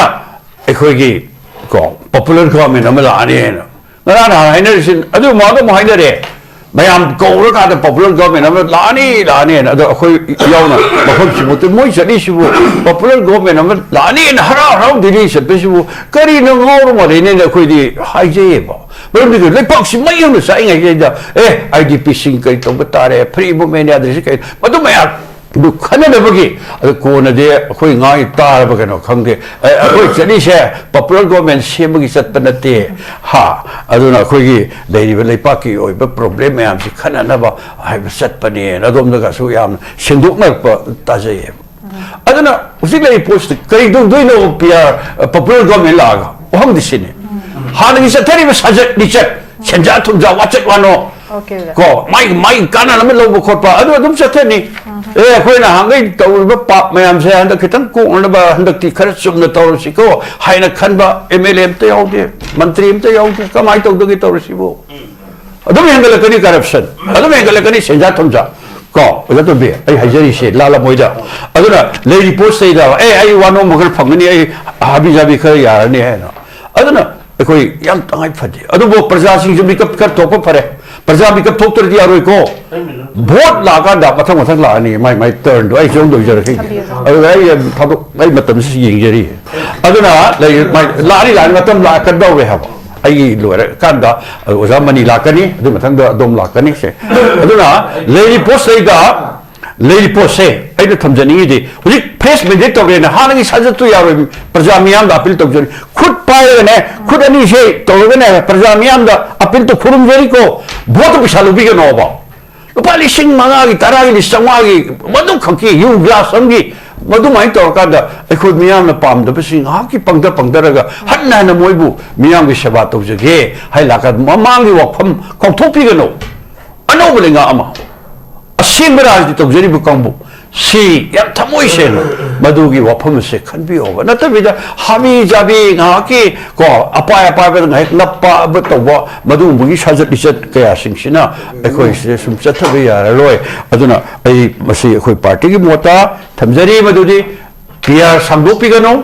ꯑꯩꯈꯣꯏꯒꯤ ꯀꯣ, ꯄꯣꯄꯨꯂꯔ ꯒꯣꯚꯔꯟꯃꯦꯟꯠ ꯑꯃ ꯂꯥꯛꯑꯅꯤꯅ ꯉꯔꯥꯡ ꯅꯍꯥꯟ ꯍꯥꯏꯅꯔꯤꯁꯤ, ꯑꯗꯨ ꯃꯥꯗ ꯑꯃꯨꯛ ꯍꯥꯏꯅꯔꯦ꯫ ꯃꯌꯥꯝ ꯀꯧꯔꯀꯥꯟꯗ ꯄꯣꯄꯨꯂꯔ ꯒꯣꯚꯔꯟꯃꯦꯟꯠ ꯑꯃ ꯂꯥꯛꯑꯅꯤ, ꯂꯥꯛꯑꯅꯤꯅ꯫ ꯑꯗꯣ ꯑꯩꯈꯣꯏ ꯌꯥꯎꯅ ꯃꯐꯝꯁꯤꯃꯛꯇ ꯃꯣꯏ ꯆꯠꯂꯤꯁꯤꯕꯨ ꯄꯣꯄꯨꯂꯔ ꯒꯣꯚꯔꯟꯃꯦꯟꯠ ꯑꯃ ꯂꯥꯛꯑꯅꯤꯅ ꯍꯔꯥꯎ ꯍꯔꯥꯎ ꯗꯤꯜꯂꯤ ꯆꯠꯄꯁꯤꯕꯨ ꯀꯔꯤꯅꯣ, ꯉꯥꯎꯔ ꯃꯥꯜꯂꯦꯅꯦꯅ ꯑꯩꯈꯣꯏꯗꯤ ꯍꯥꯏꯖꯩꯌꯦꯕ꯫ ꯃꯔꯝꯗꯤ ꯂꯩꯄꯥꯛꯁꯤ ꯃꯩ ꯍꯧꯅ ꯆꯥꯛꯏꯉꯩꯁꯤꯗ, ꯑꯦ, ꯑꯥꯏ ꯗꯤ ꯄꯤꯁꯤꯡ ꯀꯔꯤ ꯇꯧꯕ ꯇꯥꯔꯦ, ꯐ꯭ꯔꯤ ꯃꯨꯚꯃꯦꯟꯠ ꯌꯥꯗ꯭ꯔꯤꯁꯤ ꯀꯩ, ꯃꯗꯨ ꯃꯌꯥꯝ ꯑꯗꯨ ꯈꯟꯅꯅꯕꯒꯤ, ꯑꯗꯨ ꯀꯣꯟꯅꯗꯤ ꯑꯩꯈꯣꯏ ꯉꯥꯡꯉꯤ ꯇꯥꯔꯕ ꯀꯩꯅꯣ ꯈꯪꯗꯦ꯫ ꯑꯦ, ꯑꯩꯈꯣꯏ ꯆꯠꯂꯤꯁꯦ ꯄꯣꯄꯨꯂꯔ ꯒꯣꯚꯔꯟꯃꯦꯟꯠ ꯁꯦꯝꯕꯒꯤ ꯆꯠꯄ ꯅꯠꯇꯦ, ꯍꯥ, ꯑꯗꯨꯅ ꯑꯩꯈꯣꯏꯒꯤ ꯂꯩꯔꯤꯕ ꯂꯩꯄꯥꯛꯀꯤ ꯑꯣꯏꯕ ꯄ꯭ꯔꯣꯕ꯭ꯂꯦꯝ ꯃꯌꯥꯝꯁꯤ ꯈꯟꯅꯅꯕ ꯍꯥꯏꯕ ꯆꯠꯄꯅꯦꯅ ꯑꯗꯣꯝꯗꯒꯁꯨ ꯌꯥꯝꯅ ꯁꯦꯡꯗꯣꯛꯅꯔꯛꯄ ꯇꯥꯖꯩꯌꯦꯕ꯫ ꯑꯗꯨꯅ ꯍꯧꯖꯤꯛ ꯂꯩꯔꯤꯕ ꯄꯣꯠꯁꯤꯗ ꯀꯔꯤ ꯇꯧꯗꯣꯏꯅꯣ? ꯄꯤ ꯑꯥꯔ, ꯄꯣꯄꯨꯂꯔ ꯒꯣꯚꯔꯟꯃꯦꯟꯠ ꯂꯥꯛꯑꯒ ꯋꯥꯍꯪꯗꯤ ꯁꯤꯅꯤ꯫ ꯍꯥꯟꯅꯒꯤ ꯆꯠꯊꯔꯤꯕ ꯁꯥꯖꯠ ꯂꯤꯆꯠ, ꯁꯦꯟꯖꯥ ꯊꯨꯝꯖꯥ ꯋꯥꯆꯠ ꯋꯥꯅꯣ, ꯑꯣꯀꯦ, ꯑꯣꯖꯥ꯫ ꯀꯣ, ꯃꯥꯏ, ꯃꯥꯏ ꯀꯥꯟꯅꯅꯕ ꯂꯧꯕ ꯈꯣꯠꯄ ꯑꯗꯨ ꯑꯗꯨꯝ ꯆꯠꯊꯅꯤ꯫ ꯑꯦ, ꯑꯩꯈꯣꯏꯅ ꯍꯥꯟꯒꯩ ꯇꯧꯔꯤꯕ ꯄꯥꯞ ꯃꯌꯥꯝꯁꯦ ꯍꯟꯗꯛ ꯈꯤꯇꯪ ꯀꯣꯛꯅꯅꯕ ꯍꯟꯗꯛꯇꯤ ꯈꯔ ꯆꯨꯝꯅ ꯇꯧꯔꯁꯤꯀꯣ ꯍꯥꯏꯅ ꯈꯟꯕ MLA ꯑꯝꯇ ꯌꯥꯎꯗꯦ, ꯃꯟꯇ꯭ꯔꯤ ꯑꯝꯇ ꯌꯥꯎꯗꯦ꯫ ꯀꯃꯥꯏꯅ ꯇꯧꯗꯒꯦ ꯇꯧꯔꯤꯁꯤꯕꯨ? ꯑꯗꯨꯝ ꯍꯦꯟꯒꯠꯂꯛꯀꯅꯤ corruption, ꯑꯗꯨꯝ ꯍꯦꯟꯒꯠꯂꯛꯀꯅꯤ ꯁꯦꯟꯖꯥ ꯊꯨꯝꯖꯥ꯫ ꯀꯣ, ꯑꯣꯖꯥ ꯇꯣꯝꯕꯤ, ꯑꯩ ꯍꯥꯏꯖꯔꯤꯁꯦ ꯂꯥꯜꯂꯝꯃꯣꯏꯗ꯫ ꯑꯗꯨꯅ ꯂꯩꯔꯤ ꯄꯣꯠꯁꯤꯗꯩꯗ, "ꯑꯦ, ꯑꯩ ꯋꯥꯅꯣꯝ ꯈꯔ ꯐꯪꯒꯅꯤ, ꯑꯩ ꯍꯥꯕꯤ ꯖꯥꯕꯤ ꯈꯔ ꯌꯥꯔꯅꯤ" ꯍꯥꯏꯅ꯫ ꯑꯗꯨꯅ ꯑꯩꯈꯣꯏ ꯌꯥꯝ ꯇꯉꯥꯏ ꯐꯗꯦ꯫ ꯑꯗꯨꯕꯨ ꯄ꯭ꯔꯖꯥꯁꯤꯡꯁꯨ ꯃꯤꯀꯞ ꯈꯔ ꯊꯣꯛꯄ ꯐꯔꯦ꯫ ꯄ꯭ꯔꯖꯥ ꯃꯤꯀꯞ ꯊꯣꯛꯇ꯭ꯔꯗꯤ ꯌꯥꯔꯣꯏꯀꯣ꯫ ꯚꯣꯠ ꯂꯥꯛꯑꯀꯥꯟꯗ ꯃꯊꯪ ꯃꯊꯪ ꯂꯥꯛꯑꯅꯤ, ꯃꯥꯏ ꯃꯥꯏ turnꯗꯣ꯫ ꯑꯩ ꯁꯨꯝ ꯂꯣꯏꯖꯔꯛꯈꯤꯒꯦ꯫ ꯊꯝꯕꯤꯌꯨ, ꯊꯝꯕꯤꯌꯨ꯫ ꯑꯗꯨꯒ ꯑꯩ ꯊꯕꯛ, ꯑꯩ ꯃꯇꯝꯁꯤ ꯌꯦꯡꯖꯔꯤ꯫ ꯑꯗꯨꯅ ꯂꯩ-, ꯃꯥꯏ-, ꯂꯥꯛꯑꯅꯤ, ꯂꯥꯛꯑꯅꯤ, ꯃꯇꯝ ꯂꯥꯛꯀꯗꯧꯔꯦ ꯍꯥꯏꯕ꯫ ꯑꯩꯒꯤ ꯂꯣꯏꯔꯀꯥꯟꯗ ꯑꯣꯖꯥ ꯃꯅꯤ ꯂꯥꯛꯀꯅꯤ, ꯑꯗꯨ ꯃꯊꯪꯗ ꯑꯗꯣꯝ ꯂꯥꯛꯀꯅꯤ ꯁꯦ꯫ ꯑꯗꯨꯅ ꯂꯩꯔꯤ ꯄꯣꯠꯁꯤꯗꯩꯗ, ꯂꯩꯔꯤ ꯄꯣꯠꯁꯦ ꯑꯩꯅ ꯊꯝꯖꯅꯤꯡꯉꯤꯗꯤ, ꯍꯧꯖꯤꯛ fresh mandate ꯇꯧꯔꯦꯅ ꯍꯥꯟꯅꯒꯤ ꯁꯥꯖꯠꯇꯨ ꯌꯥꯔꯣꯏ꯫ ꯄ꯭ꯔꯖꯥ ꯃꯤꯌꯥꯝꯗ appeal ꯇꯧꯖꯔꯤ꯫ ꯈꯨꯠ ꯄꯥꯏꯔꯒꯅꯦ, ꯈꯨꯠ ꯑꯅꯤꯁꯦ ꯇꯧꯔꯒꯅꯦ, ꯄ꯭ꯔꯖꯥ ꯃꯤꯌꯥꯝꯗ appealꯗꯨ ꯈꯨꯔꯨꯝꯖꯔꯤꯀꯣ꯫ ꯚꯣꯠꯇ ꯄꯩꯁꯥ ꯂꯧꯕꯤꯒꯅꯣꯕ꯫ ꯂꯨꯄꯥ ꯂꯤꯁꯤꯡ ꯃꯉꯥꯒꯤ, ꯇꯔꯥꯒꯤ, ꯂꯤꯁꯤꯡ ꯆꯥꯝꯃꯉꯥꯒꯤ, ꯃꯗꯨꯈꯛꯀꯤ ꯌꯨ glass ꯑꯃꯒꯤ, ꯃꯗꯨꯃꯥꯏꯅ ꯇꯧꯔꯀꯥꯟꯗ ꯑꯩꯈꯣꯏ ꯃꯤꯌꯥꯝꯅ ꯄꯥꯝꯗꯕꯁꯤꯡ ꯉꯥꯏꯍꯥꯛꯀꯤ ꯄꯪꯊ ꯄꯪꯊꯔꯒ ꯍꯟꯅ ꯍꯟꯅ ꯃꯣꯏꯕꯨ ꯃꯤꯌꯥꯝꯒꯤ ꯁꯦꯕꯥ ꯇꯧꯖꯒꯦ ꯍꯥꯏ ꯂꯥꯛꯀꯥꯟꯗ ꯃꯃꯥꯡꯒꯤ ꯋꯥꯐꯝ ꯀꯥꯎꯊꯣꯛꯄꯤꯒꯅꯨ꯫ ꯑꯅꯧꯕ ꯂꯩꯉꯥꯛ ꯑꯃ, ꯑꯁꯦꯡꯕ ꯔꯥꯖꯅꯤꯇꯤ ꯇꯧꯖꯔꯤꯕ ꯀꯥꯡꯕꯨ, ꯁꯤ ꯌꯥꯝ ꯊꯃꯣꯏ ꯁꯦꯡꯅ ꯃꯗꯨꯒꯤ ꯋꯥꯐꯝ ꯑꯁꯦ ꯈꯟꯕꯤꯌꯣꯕ꯫ ꯅꯠꯇꯕꯤꯗ ꯍꯥꯕꯤ ꯖꯥꯕꯤ ꯉꯥꯏꯍꯥꯛꯀꯤ ꯀꯣ, ꯑꯄꯥꯏ ꯑꯄꯥꯏꯕꯗ ꯉꯥꯏꯍꯥꯛ ꯅꯞꯄ ꯑꯃ ꯇꯧꯕ, ꯃꯗꯨꯒꯨꯝꯕꯒꯤ ꯁꯥꯖꯠ ꯂꯤꯆꯠ ꯀꯌꯥꯁꯤꯡꯁꯤꯅ ꯑꯩꯈꯣꯏ ꯁꯤꯗ ꯁꯨꯝ ꯆꯠꯊꯕ ꯌꯥꯔꯔꯣꯏ꯫ ꯑꯗꯨꯅ ꯑꯩ ꯃꯁꯤ ꯑꯩꯈꯣꯏ partyꯒꯤ ꯃꯣꯠꯇ ꯊꯝꯖꯔꯤ ꯃꯗꯨꯗꯤ PR ꯁꯥꯡꯗꯣꯛꯄꯤꯒꯅꯨ,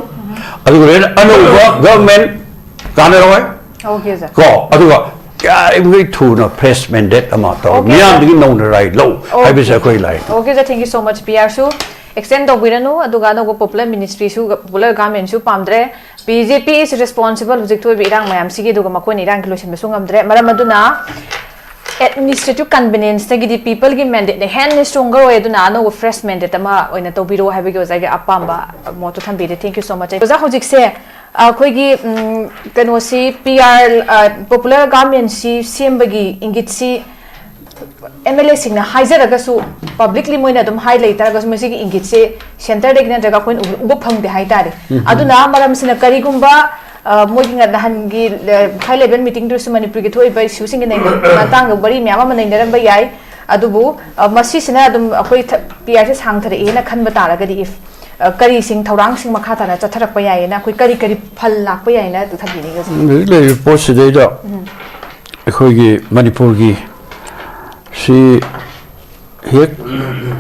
ꯑꯗꯨꯒ ꯂꯣꯏꯅ ꯑꯅꯧꯕ government ꯀꯥꯟꯅꯔꯣꯏ꯫ Okay, sir. ꯀꯣ, ꯑꯗꯨꯒ ꯌꯥꯔꯤꯕꯃꯈꯩ ꯊꯨꯅ fresh mandate ꯑꯃ ꯇꯧ, okay, sir, ꯃꯤꯌꯥꯝꯗꯒꯤ ꯅꯧꯅ ꯔꯥꯏ ꯂꯧ, okay, ꯍꯥꯏꯕꯁꯦ ꯑꯩꯈꯣꯏ ꯂꯥꯏ꯫ Okay, sir, thank you so much. PR ꯁꯨ extend ꯇꯧꯕꯤꯔꯅꯨ, ꯑꯗꯨꯒ ꯑꯅꯧꯕ popular ministry ꯁꯨ, popular government ꯁꯨ ꯄꯥꯝꯗ꯭ꯔꯦ꯫ BJP is responsible ꯍꯧꯖꯤꯛ ꯊꯣꯛꯏꯕ ꯏꯔꯥꯡ ꯃꯌꯥꯝꯁꯤꯒꯤ, ꯑꯗꯨꯒ ꯃꯈꯣꯏꯅ ꯏꯔꯥꯡꯒꯤ ꯂꯣꯏꯁꯤꯟꯕꯁꯨ ꯉꯝꯗ꯭ꯔꯦ꯫ ꯃꯔꯝ ꯑꯗꯨꯅ administrative convenience ꯇꯒꯤꯗꯤ people ꯒꯤ mandate ꯅ ꯍꯦꯟꯅ stronger ꯑꯣꯏ꯫ ꯑꯗꯨꯅ ꯑꯅꯧꯕ fresh mandate ꯑꯃ ꯑꯣꯏꯅ ꯇꯧꯕꯤꯔꯣ ꯍꯥꯏꯕꯒꯤ ꯑꯣꯖꯥꯒꯤ ꯑꯄꯥꯝꯕ motto ꯊꯝꯕꯤꯔꯦ꯫ Thank you so much꯫ ꯑꯣꯖꯥ, ꯍꯧꯖꯤꯛꯁꯦ ꯑꯩꯈꯣꯏꯒꯤ, ꯎꯝ, ꯀꯩꯅꯣꯁꯤ, PR, ꯑ, popular government ꯁꯤ ꯁꯦꯝꯕꯒꯤ ꯏꯪꯒꯤꯠꯁꯤ MLA ꯁꯤꯡꯅ ꯍꯥꯏꯖꯔꯒꯁꯨ, publicly ꯃꯣꯏꯅ ꯑꯗꯨꯝ ꯍꯥꯏ ꯂꯩꯇꯥꯔꯒꯁꯨ, ꯃꯁꯤꯒꯤ ꯏꯪꯒꯤꯠꯁꯦ centre ꯗꯒꯤ ꯅꯠꯇ꯭ꯔꯒ ꯑꯩꯈꯣꯏꯅ ꯎꯕ, ꯎꯕ ꯐꯪꯗꯦ ꯍꯥꯏꯇꯥꯔꯦ꯫ ꯎꯝ꯫ ꯑꯗꯨꯅ ꯃꯔꯝꯁꯤꯅ ꯀꯔꯤꯒꯨꯝꯕ, ꯑ, ꯃꯣꯏꯒꯤ ꯉ-, ꯅꯍꯥꯟꯒꯤ, ꯑ, high level meeting ꯗꯨꯁꯨ ꯃꯅꯤꯄꯨꯔꯒꯤ ꯊꯣꯛꯏꯕ issue ꯁꯤꯡꯒꯤ ꯅꯩꯅ-, ꯃꯇꯥꯡꯗ ꯋꯥꯔꯤ ꯃꯌꯥꯝ ꯑꯃ ꯅꯩꯅꯔꯝꯕ ꯌꯥꯏ꯫ ꯑꯗꯨꯕꯨ, ꯑ, ꯃꯁꯤꯁꯤꯅ ꯑꯗꯨꯝ ꯑꯩꯈꯣꯏ ꯊ-, ꯄꯤ ꯑꯥꯔꯁꯦ ꯁꯥꯡꯊꯔꯛꯑꯦꯅ ꯈꯟꯕ ꯇꯥꯔꯒꯗꯤ, if, ꯑ, ꯀꯔꯤꯁꯤꯡ ꯊꯧꯔꯥꯡꯁꯤꯡ ꯃꯈꯥ ꯇꯥꯅ ꯆꯠꯊꯔꯛꯄ ꯌꯥꯏꯌꯦꯅ, ꯑꯩꯈꯣꯏ ꯀꯔꯤ ꯀꯔꯤ ꯐꯜ ꯂꯥꯛꯄ ꯌꯥꯏꯌꯦꯅ ꯑꯗꯨ ꯊꯝꯕꯤꯅꯤꯡꯉꯤ ꯍꯧꯖꯤꯛ? ꯎꯝ, ꯍꯧꯖꯤꯛ ꯂꯩꯔꯤꯕ ꯄꯣꯠꯁꯤꯗꯩꯗ ꯎꯝ꯫ ꯑꯩꯈꯣꯏꯒꯤ ꯃꯅꯤꯄꯨꯔꯒꯤ ꯁꯤ ꯍꯦꯛ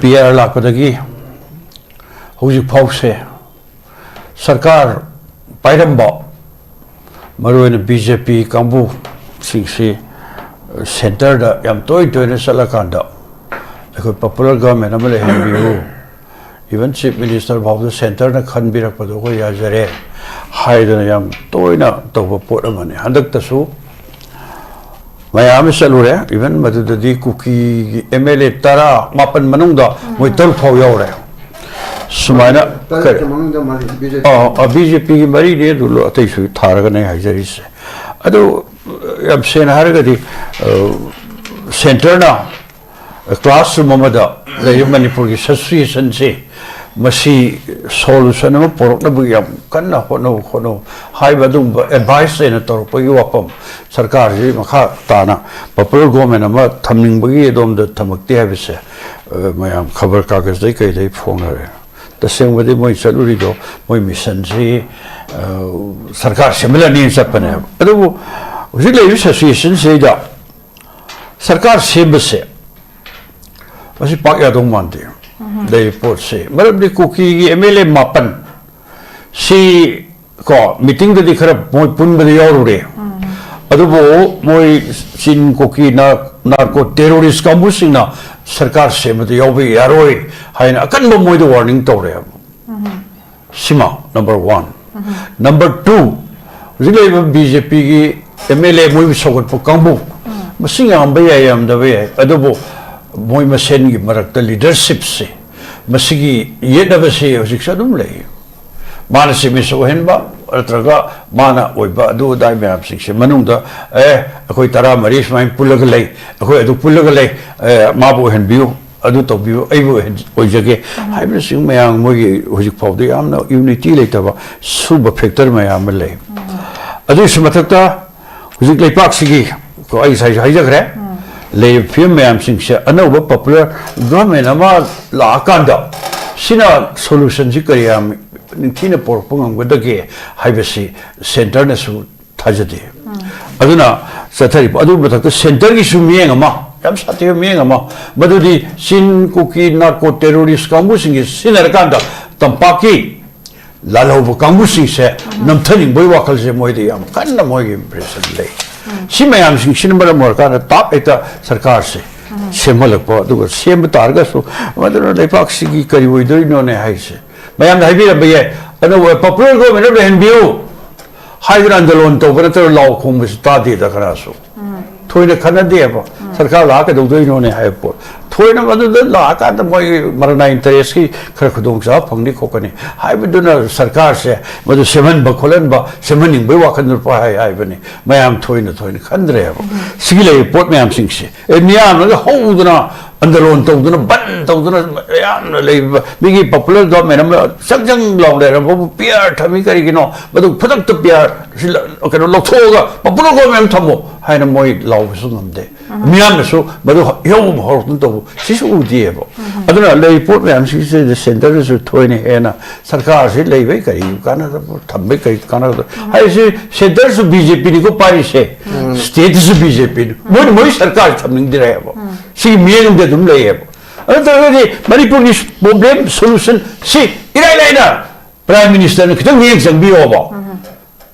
ꯄꯤ ꯑꯥꯔ ꯂꯥꯛꯄꯗꯒꯤ ꯍꯧꯖꯤꯛ ꯐꯥꯎꯁꯦ ꯁꯔꯀꯥꯔ ꯄꯥꯏꯔꯝꯕ, ꯃꯔꯨꯑꯣꯏꯅ ꯕꯤ ꯖꯦ ꯄꯤ ꯀꯥꯡꯕꯨꯁꯤꯡꯁꯤ ꯁꯦꯟꯇꯔꯗ ꯌꯥꯝ ꯇꯣꯏ ꯇꯣꯏꯅ ꯆꯠꯂꯀꯥꯟꯗ ꯑꯩꯈꯣꯏ popular government ꯑꯃ ꯂꯩꯍꯟꯕꯤꯌꯨ, even chief minister ꯐꯥꯎꯗ ꯁꯦꯟꯇꯔꯅ ꯈꯟꯕꯤꯔꯛꯄꯗꯣ ꯑꯩꯈꯣꯏ ꯌꯥꯖꯔꯦ ꯍꯥꯏꯗꯅ ꯌꯥꯝ ꯇꯣꯏꯅ ꯇꯧꯕ ꯄꯣꯠ ꯑꯃꯅꯤ꯫ ꯍꯟꯗꯛꯇꯁꯨ ꯃꯌꯥꯝ ꯑꯃ ꯆꯠꯂꯨꯔꯦ, even ꯃꯗꯨꯗꯗꯤ ꯀꯨꯀꯤꯒꯤ ꯑꯦꯝ ꯑꯦꯜ ꯑꯦ ꯇꯔꯥ ꯃꯥꯄꯟ ꯃꯅꯨꯡꯗ ꯃꯣꯏ ꯇꯔꯨꯛ ꯐꯥꯎ ꯌꯥꯎꯔꯦ꯫ ꯁꯨꯃꯥꯏꯅ ꯇꯔꯦꯠꯀꯤ ꯃꯅꯨꯡꯗ ꯃꯥꯜꯂꯤ ꯕꯤ ꯖꯦ ꯄꯤ꯫ ꯑꯥ, ꯑꯥ, ꯕꯤ ꯖꯦ ꯄꯤꯒꯤ ꯃꯔꯤꯅꯤ, ꯑꯗꯨ ꯂꯣ-, ꯑꯇꯩꯁꯨ ꯊꯥꯔꯒꯅꯦ ꯍꯥꯏꯖꯔꯤꯁꯦ꯫ ꯑꯗꯨ ꯌꯥꯝ ꯁꯦꯡꯅ ꯍꯥꯏꯔꯒꯗꯤ, ꯑ, ꯁꯦꯟꯇꯔꯅ classroom ꯑꯃꯗ ꯂꯩꯔꯤꯕ ꯃꯅꯤꯄꯨꯔꯒꯤ situation ꯁꯤ, ꯃꯁꯤ solution ꯑꯃ ꯄꯨꯔꯛꯅꯕ ꯌꯥꯝ ꯀꯟꯅ ꯍꯣꯠꯅꯧ, ꯍꯣꯠꯅꯧ ꯍꯥꯏꯕ ꯑꯗꯨꯒꯨꯝꯕ advice ꯑꯣꯏꯅ ꯇꯧꯔꯛꯄꯒꯤ ꯋꯥꯐꯝ꯫ ꯁꯔꯀꯥꯔꯁꯤ ꯃꯈꯥ ꯇꯥꯅ popular government ꯑꯃ ꯊꯝꯅꯤꯡꯕꯒꯤ ꯑꯗꯣꯝꯗ ꯊꯝꯃꯛꯇꯦ ꯍꯥꯏꯕꯁꯦ, ꯑ, ꯃꯌꯥꯝ ꯈꯕꯔ ꯀꯥꯒꯖꯗꯩ ꯀꯩꯗꯩ ꯐꯣꯡꯅꯔꯦ꯫ ꯇꯁꯦꯡꯕꯗꯤ ꯃꯣꯏ ꯆꯠꯂꯨꯔꯤꯗꯣ, ꯃꯣꯏ mission ꯁꯤ, ꯑ, ꯁꯔꯀꯥꯔ ꯁꯦꯝꯍꯜꯂꯅꯤꯅ ꯆꯠꯄꯅꯦꯕ꯫ ꯑꯗꯨꯕꯨ ꯍꯧꯖꯤꯛ ꯂꯩꯔꯤꯕ situation ꯁꯤꯗꯩꯗ ꯁꯔꯀꯥꯔ ꯁꯦꯝꯕꯁꯦ ꯃꯁꯤ ꯄꯥꯛ ꯌꯥꯗꯧ ꯃꯥꯟꯗꯦ꯫ ꯂꯩꯔꯤꯕ ꯄꯣꯠꯁꯦ, ꯃꯔꯝꯗꯤ ꯀꯨꯀꯤꯒꯤ ꯑꯦꯝ ꯑꯦꯜ ꯑꯦ ꯃꯥꯄꯟ ꯁꯤ ꯀꯣ, meeting ꯗꯗꯤ ꯈꯔ ꯃꯣꯏ ꯄꯨꯟꯕꯗ ꯌꯥꯎꯔꯨꯔꯦ꯫ ꯑꯗꯨꯕꯨ ꯃꯣꯏ ꯆꯤꯟ ꯀꯨꯀꯤ ꯅꯥ-, narco terrorist ꯀꯥꯡꯕꯨꯁꯤꯡꯅ ꯁꯔꯀꯥꯔ ꯁꯦꯝꯕꯗ ꯌꯥꯎꯕ ꯌꯥꯔꯣꯏ ꯍꯥꯏꯅ ꯑꯀꯟꯕ ꯃꯣꯏꯗ warning ꯇꯧꯔꯦꯕ꯫ ꯁꯤꯃ number one꯫ Number two, ꯍꯧꯖꯤꯛ ꯂꯩꯔꯤꯕ ꯕꯤ ꯖꯦ ꯄꯤꯒꯤ ꯑꯦꯝ ꯑꯦꯜ ꯑꯦ ꯃꯣꯏꯕꯨ ꯁꯧꯒꯠꯄ ꯀꯥꯡꯕꯨ, ꯃꯁꯤꯡ ꯌꯥꯝꯕ ꯌꯥꯏ, ꯌꯥꯝꯗꯕ ꯌꯥꯏ, ꯑꯗꯨꯕꯨ ꯃꯣꯏ ꯃꯁꯦꯟꯒꯤ ꯃꯔꯛꯇ leadership ꯁꯦ, ꯃꯁꯤꯒꯤ ꯌꯦꯠꯅꯕꯁꯦ ꯍꯧꯖꯤꯛꯁꯨ ꯑꯗꯨꯝ ꯂꯩ꯫ ꯃꯥꯅ ꯆꯤꯞ ꯃꯤꯅꯤꯁꯇꯔ ꯑꯣꯏꯍꯟꯕ ꯅꯠꯇ꯭ꯔꯒ ꯃꯥꯅ ꯑꯣꯏꯕ, ꯑꯗꯨ ꯑꯗꯥ ꯃꯌꯥꯝꯁꯤꯡꯁꯦ ꯃꯅꯨꯡꯗ, "ꯑꯦ, ꯑꯩꯈꯣꯏ ꯇꯔꯥꯃꯔꯤ ꯁꯨꯃꯥꯏꯅ ꯄꯨꯜꯂꯒ ꯂꯩ, ꯑꯩꯈꯣꯏ ꯑꯗꯨ ꯄꯨꯜꯂꯒ ꯂꯩ, ꯑꯦ, ꯃꯥꯕꯨ ꯑꯣꯏꯍꯟꯕꯤꯌꯨ, ꯑꯗꯨ ꯇꯧꯕꯤꯌꯨ, ꯑꯩꯕꯨ ꯑꯣꯏꯍꯟ-, ꯑꯣꯏꯖꯒꯦ" ꯍꯥꯏꯕꯅꯆꯤꯡꯕ ꯃꯌꯥꯝ ꯃꯣꯏꯒꯤ ꯍꯧꯖꯤꯛ ꯐꯥꯎꯗ ꯌꯥꯝꯅ unity ꯂꯩꯇꯕ ꯁꯨꯝꯕ factor ꯃꯌꯥꯝ ꯑꯃ ꯂꯩ꯫ ꯑꯗꯨꯒꯤꯁꯨ ꯃꯊꯛꯇ ꯍꯧꯖꯤꯛ ꯂꯩꯄꯥꯛꯁꯤꯒꯤ, ꯀꯣ, ꯑꯩ ꯉꯁꯥꯏꯁꯨ ꯍꯥꯏꯖꯈ꯭ꯔꯦ, ꯂꯩꯔꯤꯕ ꯐꯤꯕꯝ ꯃꯌꯥꯝꯁꯤꯡꯁꯦ ꯑꯅꯧꯕ ꯄꯣꯄꯨꯂꯔ ꯒꯚꯔꯟꯃꯦꯟ ꯑꯃ ꯂꯥꯛꯑꯀꯥꯟꯗ ꯁꯤꯅ ꯁꯣꯂꯨꯁꯟꯁꯤ ꯀꯔꯤ ꯌꯥꯝ ꯅꯤꯡꯊꯤꯅ ꯄꯨꯔꯛꯄ ꯉꯝꯒꯗꯒꯦ ꯍꯥꯏꯕꯁꯤ ꯁꯦꯟꯇꯔꯅꯁꯨ ꯊꯥꯖꯗꯦ꯫ ꯑꯗꯨꯅ ꯆꯠꯊꯔꯤꯕ ꯑꯗꯨꯒꯤ ꯃꯊꯛꯇ ꯁꯦꯟꯇꯔꯒꯤꯁꯨ ꯃꯤꯠꯌꯦꯡ ꯑꯃ, ꯌꯥꯝ ꯁꯥꯊꯤꯕ ꯃꯤꯠꯌꯦꯡ ꯑꯃ, ꯃꯗꯨꯗꯤ ꯆꯤꯟ ꯀꯨꯀꯤ ꯅꯥꯔꯀꯣ ꯇꯦꯔꯣꯔꯤꯁ ꯀꯥꯡꯕꯨꯁꯤꯡꯒꯤ ꯁꯤꯖꯤꯟꯅꯔꯀꯥꯟꯗ ꯇꯝꯄꯥꯛꯀꯤ ꯂꯥꯜꯍꯧꯕ ꯀꯥꯡꯕꯨꯁꯤꯡꯁꯦ ꯅꯝꯊꯅꯤꯡꯕꯒꯤ ꯋꯥꯈꯜꯁꯦ ꯃꯣꯏꯗ ꯌꯥꯝ ꯀꯟꯅ ꯃꯣꯏꯒꯤ ꯏꯝꯄ꯭ꯔꯦꯁꯟ ꯂꯩ꯫ ꯁꯤ ꯃꯌꯥꯝꯁꯤꯡꯁꯤꯅ ꯃꯔꯝ ꯑꯣꯏꯔꯀꯥꯟꯗ ꯇꯥꯞ ꯍꯦꯛꯇ ꯁꯔꯀꯥꯔꯁꯦ ꯁꯦꯝꯍꯜꯂꯛꯄ, ꯑꯗꯨꯒ ꯁꯦꯝꯕ ꯇꯥꯔꯒꯁꯨ ꯃꯗꯨꯅ ꯂꯩꯕꯥꯛꯁꯤꯒꯤ ꯀꯔꯤ ꯑꯣꯏꯗꯣꯏꯅꯣꯅꯦ ꯍꯥꯏꯁꯦ꯫ ꯃꯌꯥꯝꯅ ꯍꯥꯏꯕꯤꯔꯝꯕ ꯌꯥꯏ, ꯑꯅꯧꯕ ꯄꯣꯄꯨꯂꯔ ꯒꯣꯚꯔꯟꯃꯦꯟ ꯑꯃ ꯂꯩꯍꯟꯕꯤꯌꯨ ꯍꯥꯏꯗꯅ ꯑꯟꯗꯣꯂꯣꯟ ꯇꯧꯕ ꯅꯠꯇ꯭ꯔꯒ ꯂꯥꯎ ꯈꯣꯡꯕꯁꯤ ꯇꯥꯗꯦꯗ ꯀꯅꯥꯁꯨ꯫ ꯊꯣꯏꯅ ꯈꯟꯅꯗꯦꯕ꯫ ꯁꯔꯀꯥꯔ ꯂꯥꯛꯑ ꯀꯩꯗꯧꯗꯣꯏꯅꯣꯅꯦ ꯍꯥꯏꯕ ꯄꯣꯠ꯫ ꯊꯣꯏꯅ ꯃꯗꯨꯗ ꯂꯥꯛꯑꯀꯥꯟꯗ ꯃꯣꯏꯒꯤ ꯃꯔꯅꯥ ꯏꯟꯇꯔꯦꯁꯀꯤ ꯈꯔ ꯈꯨꯗꯣꯡꯆꯥꯕ ꯐꯪꯅꯤ ꯈꯣꯠꯀꯅꯤ ꯍꯥꯏꯕꯗꯨꯅ ꯁꯔꯀꯥꯔꯁꯦ ꯃꯗꯨ ꯁꯦꯝꯍꯟꯕ ꯈꯣꯠꯍꯟꯕ, ꯁꯦꯝꯍꯟꯅꯤꯡꯕꯒꯤ ꯋꯥꯈꯜꯗꯨ ꯄꯥꯏ ꯍꯥꯏꯕꯅꯤ꯫ ꯃꯌꯥꯝ ꯊꯣꯏꯅ ꯊꯣꯏꯅ ꯈꯟꯗ꯭ꯔꯦꯕ꯫ ꯁꯤꯒꯤ ꯂꯩꯔꯤꯕ ꯄꯣꯠ ꯃꯌꯥꯝꯁꯤꯡꯁꯦ, ꯑꯦ, ꯃꯤꯌꯥꯝꯅꯒ ꯍꯧꯗꯅ ꯑꯟꯗꯣꯂꯣꯟ ꯇꯧꯗꯨꯅ, ꯕꯟ ꯇꯧꯗꯨꯅ, ꯌꯥꯝꯅ ꯂꯩꯕ ꯃꯤꯒꯤ ꯄꯣꯄꯨꯂꯔ ꯒꯚꯔꯟꯃꯦꯟ ꯑꯃ ꯆꯪ ꯆꯪ ꯂꯥꯎ ꯂꯩꯔꯝꯕꯕꯨ ꯄꯤ ꯑꯥꯔ ꯊꯝꯃꯤ ꯀꯔꯤꯒꯤꯅꯣ? ꯃꯗꯨ ꯈꯨꯗꯛꯇ ꯄꯤ ꯑꯥꯔ ꯁꯤ ꯂ-, ꯀꯩꯅꯣ ꯂꯧꯊꯣꯛꯑꯒ ꯄꯣꯄꯨꯂꯔ ꯒꯚꯔꯟꯃꯦꯟ ꯑꯃ ꯊꯝꯃꯣ ꯍꯥꯏꯅ ꯃꯣꯏ ꯂꯥꯎꯕꯁꯨ ꯉꯝꯗꯦ꯫ ꯃꯤꯌꯥꯝꯅꯁꯨ ꯃꯗꯨ ꯏꯍꯧ ꯍꯧꯔꯛꯇꯅ ꯇꯧꯕ ꯁꯤꯁꯨ ꯎꯗꯦꯕ꯫ ꯑꯗꯨꯅ ꯂꯩꯔꯤꯕ ꯄꯣꯠ ꯃꯌꯥꯝꯁꯤꯡꯁꯤꯗ ꯁꯦꯟꯇꯔꯗꯁꯨ ꯊꯣꯏꯅ ꯍꯦꯟꯅ ꯁꯔꯀꯥꯔꯁꯤ ꯂꯩꯕꯩ ꯀꯔꯤ ꯀꯥꯟꯅꯗꯕ, ꯊꯝꯕꯩ ꯀꯔꯤ ꯀꯥꯟꯅꯗꯕ ꯍꯥꯏꯁꯤ, ꯁꯦꯟꯇꯔꯁꯨ ꯕꯤ ꯖꯦ ꯄꯤꯅꯤꯀꯣ ꯄꯥꯏꯔꯤꯁꯦ, ꯁ꯭ꯇꯦꯠꯇꯁꯨ ꯕꯤ ꯖꯦ ꯄꯤꯅꯤ꯫ ꯃꯣꯏꯅ ꯃꯣꯏ ꯁꯔꯀꯥꯔꯁꯤ ꯊꯝꯅꯤꯡꯗ꯭ꯔꯦꯕ꯫ ꯁꯤꯒꯤ ꯃꯤꯠꯌꯦꯡ ꯑꯃꯗꯤ ꯑꯗꯨꯝ ꯂꯩꯌꯦꯕ꯫ ꯑꯗꯨ ꯇꯧꯔꯒꯗꯤ ꯃꯅꯤꯄꯨꯔꯒꯤ ꯄ꯭ꯔꯣꯕ꯭ꯂꯦꯝ ꯁꯣꯂꯨꯁꯟ ꯁꯤ ꯏꯔꯥꯏ ꯂꯥꯏꯅ ꯄ꯭ꯔꯥꯏꯝ ꯃꯤꯅꯤꯁꯇꯔꯅ ꯈꯤꯇꯪ ꯃꯤꯠꯌꯦꯡ ꯆꯪꯕꯤꯌꯣꯕ꯫